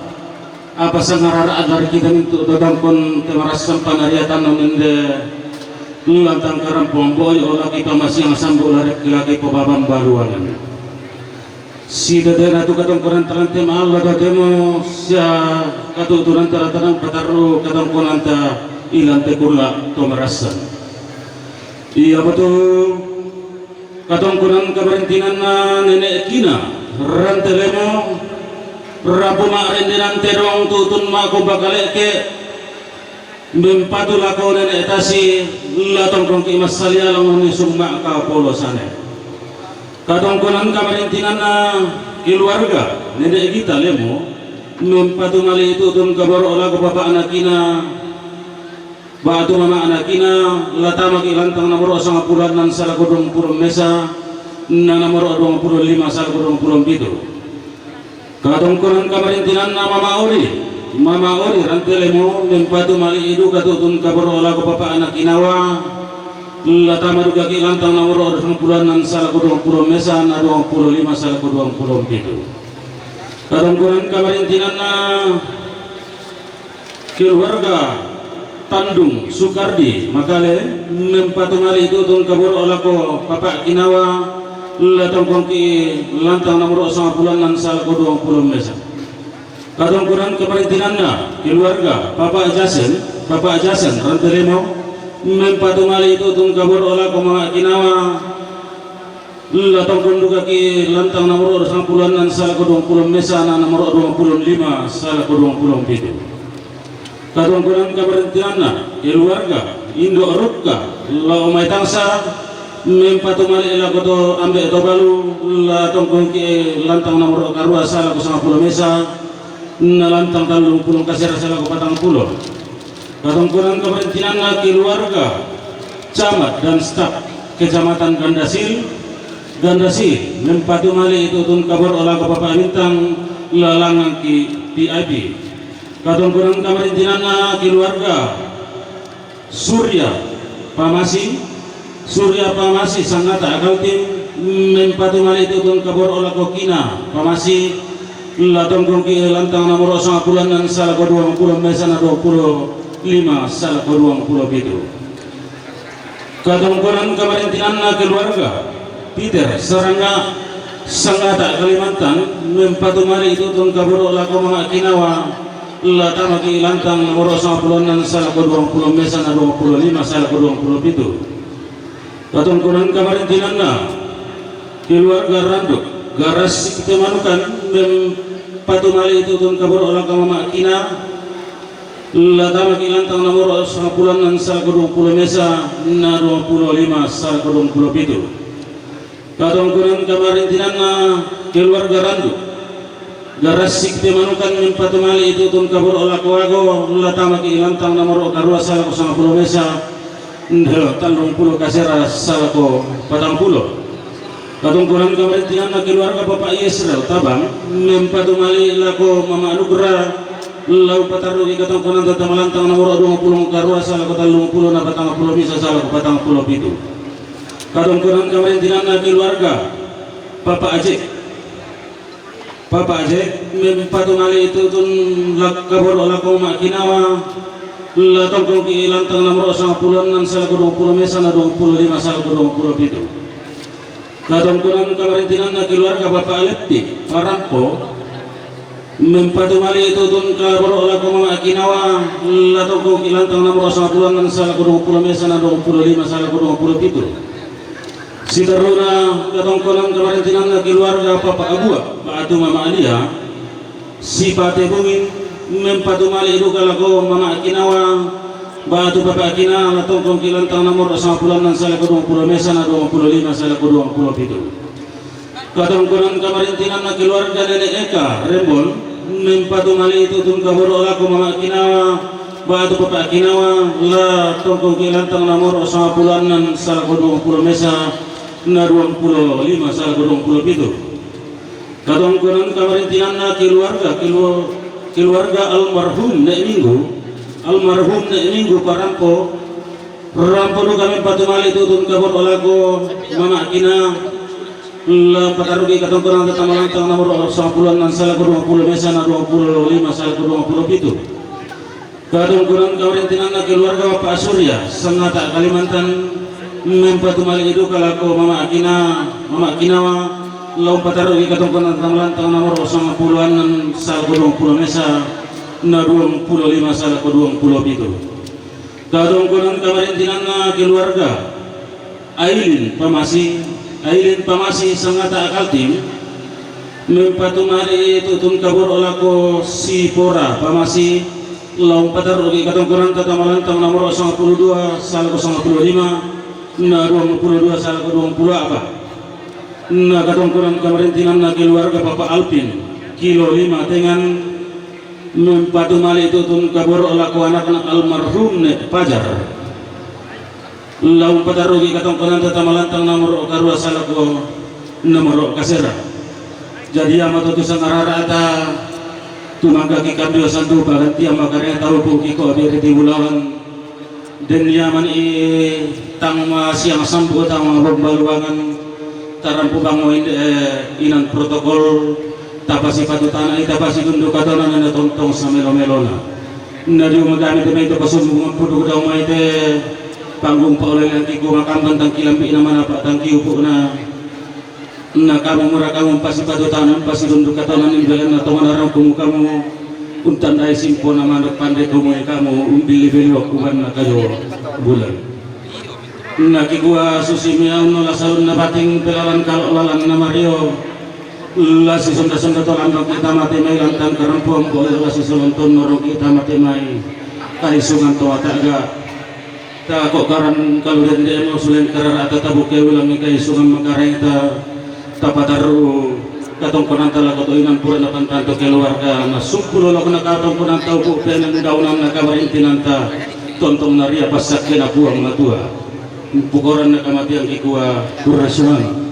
Apa sangarara'na ri kita mintu' totongkon te marassan panariatanna ninde lantang karampoang boyo laki pamasiang sambu lari laki pababang baluangan. Sitetena tu katongkonanta lan te ma'alla totemo sia katu'turanta la tanang patarru katongkonanta ilan te kulla' to marassan. Iyamoto katongkonan kamarintinanna nene' Kina, Rante Lemo, rabu ma'rendenan tedong tu'tun ma'ko bakale'ke, mempatu lako nene' Tasi, la tongkongki' massalia langnganni summa' kapolosane. Katongkonan kamarintinanna keluarga nene' Gita Lemo, mempatu mali tu'tun kaboro' lako bapa'na Kina, ba'tu mama'na Kina, la tamaki' lantang nomoro' sangpulo annan salako duangpulo mesa, na nomoro' duangpulo lima salako duangpulo pitu. Katongkonan kamarintinanna Mama Ori, Mama Ori Rante Lemo, mempatu mali'i duka tu'tun kaboro' lako bapa'na Kinawa, la tama dukaki' lantang nomoro' sangpulo annan salako duangpulo mesa, na duangpulo lima salako duangpulo pitu. Katongkonan kamarintinanna keluarga Pandung Sukardi Makale, mempatumali' i tutun kaboro' lako Papa' Kinawa, la tongkong ki lantang nomoro' sangapulu' annan salako duang pulo mesa. Katongkonan kamarintinanna keluarga Papa' Jasen, Papa' Jasen Rantelemo, mempatumali' i tutun kaboro' lako Mama' Kinawa, la tongkong duka ki lantang nomoro' sangapulu' annan salako duang pulo mesa na nomoro' duang pulo lima salako duang pulo pitu. Katongkonan kamarintinanna keluarga Indo' Rukka, lao mai tangsa, mempatumali' lako to Ambe' Tobalu, la tongkong ki lantang nomoro' karua salako sangapulu' mesa, na lantang tallung pulo kasera salako patang pulo. Katongkonan kamarintinanna keluarga camat dan staf Kecamatan Gandasir, Gandasir, mempatumali' i tutun kaboro' lako Papa' Bintang, la langngan ki P I P. Katongkonan kamarintinanna keluarga Surya Pamasi, Surya Pamasi sangata' Kaltim, mempatumali' i tutun kaboro' lako Kina Pamasi, la tongkong ki lantang nomoro' sangapulu' annan salako duang pulo mesa na duang pulo lima salako duang pulo pitu. Katongkonan kamarintinanna keluarga Peter Sarangga sangata' Kalimantan, mempatumali' i tutun kaboro' lako Mama' Kinawa, la tama ki lantang nomoro' sangapulu' annan salako duang pulo mesa na duang pulo lima salako duang pulo pitu. Katongkonan kamarintinanna keluarga Randuk, Garasi Kite Manukan, mempatumali' i tutun kaboro' lako Mama' Kina, la tama ki lantang nomoro' sangapulu' annan salako duang pulo mesa na duang pulo lima salako duang pulo pitu. Katongkonan kamarintinanna keluarga Randuk, Garasi Kite Manukan, mempatumali' i tutun kaboro' lako Ago, la tama ki lantang nomoro' karua salako sangapulu' mesa, na tallung pulo kasera salako patang pulo. Katongkonan kamarintinanna keluarga Papa' Yesrel Tabang, mempatumali' lako Mama' Nugra, la umpatarruki katongkonanta tama lantang nomoro' duang pulo karua salako tallung pulo na patang pulo mesa salako patang pulo pitu. Katongkonan kamarintinanna keluarga Papa' Ajek, Papa' Ajek, mempatumali' i tutun lak-, kaboro' lako Mama' Kinawa, la tongkong ki lantang nomoro' sangapulu' annan salako duang pulo mesa na duang pulo lima salako duang pulo pitu. Katongkonan kamarintinanna keluarga Papa' Aletti Parampo, mempatumali' i tutun kaboro' lako Mama' Kinawa, la tongkong ki lantang nomoro' sangapulu' annan salako duang pulo mesa na duang pulo lima salako duang pulo pitu. Siterruna katongkonan kamarintinanna keluarga Papa' Abua, ba'tu Mama' Alia, sipate bungin, mempatumali' duka lako Mama' Kinawa, ba'tu Papa' Kina, la tongkong ki lantang nomoro' sangapulu' annan salako duang pulo mesa na duang pulo lima salako duang pulo pitu. Katongkonan kamarintinanna keluarga Nene' Eka Rembon, mempatumali' i tutun kaboro' lako Mama' Kinawa, ba'tu Papa' Kinawa, la tongkong ki lantang nomoro' sangapulu' annan salako duang pulo mesa na duang pulo lima salako duang pulo pitu. Katongkonan kamarintinanna keluarga, kelu-, keluarga almarhum Ne' Minggu, almarhum Ne' Minggu Parampo, Rampo duka mempatumali' i tutun kaboro' lako Mama' Kina, la umpatarruki katongkonanta tama lantang nomoro' sangapulu' annan salako duang pulo mesa na duang pulo lima salako duang pulo pitu. Katongkonan kamarintinanna keluarga Papa' Surya sangata' Kalimantan, mempatumali' i duka lako Mama' Kina, Mama' Kinawa, la umpatarruki katongkonanta tama lantang nomoro' sangapulu' annan salako duang pulo mesa na duang pulo lima salako duang pulo pitu. Katongkonan kamarintinanna keluarga Ailin Pamasi, Ailin Pamasi sangata' Kaltim, mempatumali' i tutun kaboro' lako Sipora Pamasi, la umpatarruki katongkonanta tama lantang nomoro' sangapulu' dua salako sangapulu' lima, na duang pulo dua salako duang pulo a'pa'. Na katongkonan kamarintinanna keluarga Papa' Alpin, kilo lima tengan, mempatumali' i tutun kaboro' lako anakna almarhum Ne' Pajar, la umpatarruki katongkonanta tama lantang nomoro' karua salako nomoro' kasera. Jadi ia mato tu sangarara'ta, tumangka ki kambio santupa, gantian makarena taupu ki ko' bere ti bulawan. Den ia mani tang masiang sambu tang mabombaluangan, tarampu bango inde, eh, inan protokol, tapasipatu tana i, tapasitundu katona nene tontong samelo-melona. Na dio magami te mai to pasumbungan pudu dau mai te panggung paulai langki ku makamban tangki lambi na manapa tangki upu na. Na kamu mura kamu pasi padu tanam pasi dundu katanan imbelan na tongan arang kumu kamu. Untan dai simpo na mandok pande kumu kamu umbili beli wakuban na kayo bulan. Na kigua susi miau no lasalun na bating pelalan kalo lalan na mario. Lasi sonda-sonda to lambang kita mati mai lantang karempuang boyo lasi solonton norong kita mati mai. Kaisungan to ataga. Ta kok karan kalu dende mo sulen karara ta tabuke ulangi kaisungan makareta. Tapataru katongkonan ta lako to inan pura na pantanto keluarga na sumpulo lako na katongkonan ta upu penang daunan na kabarintinan ta. Tontong na ria pasak kena puang na tua. Pukoran na kamatian kikua kurasungan.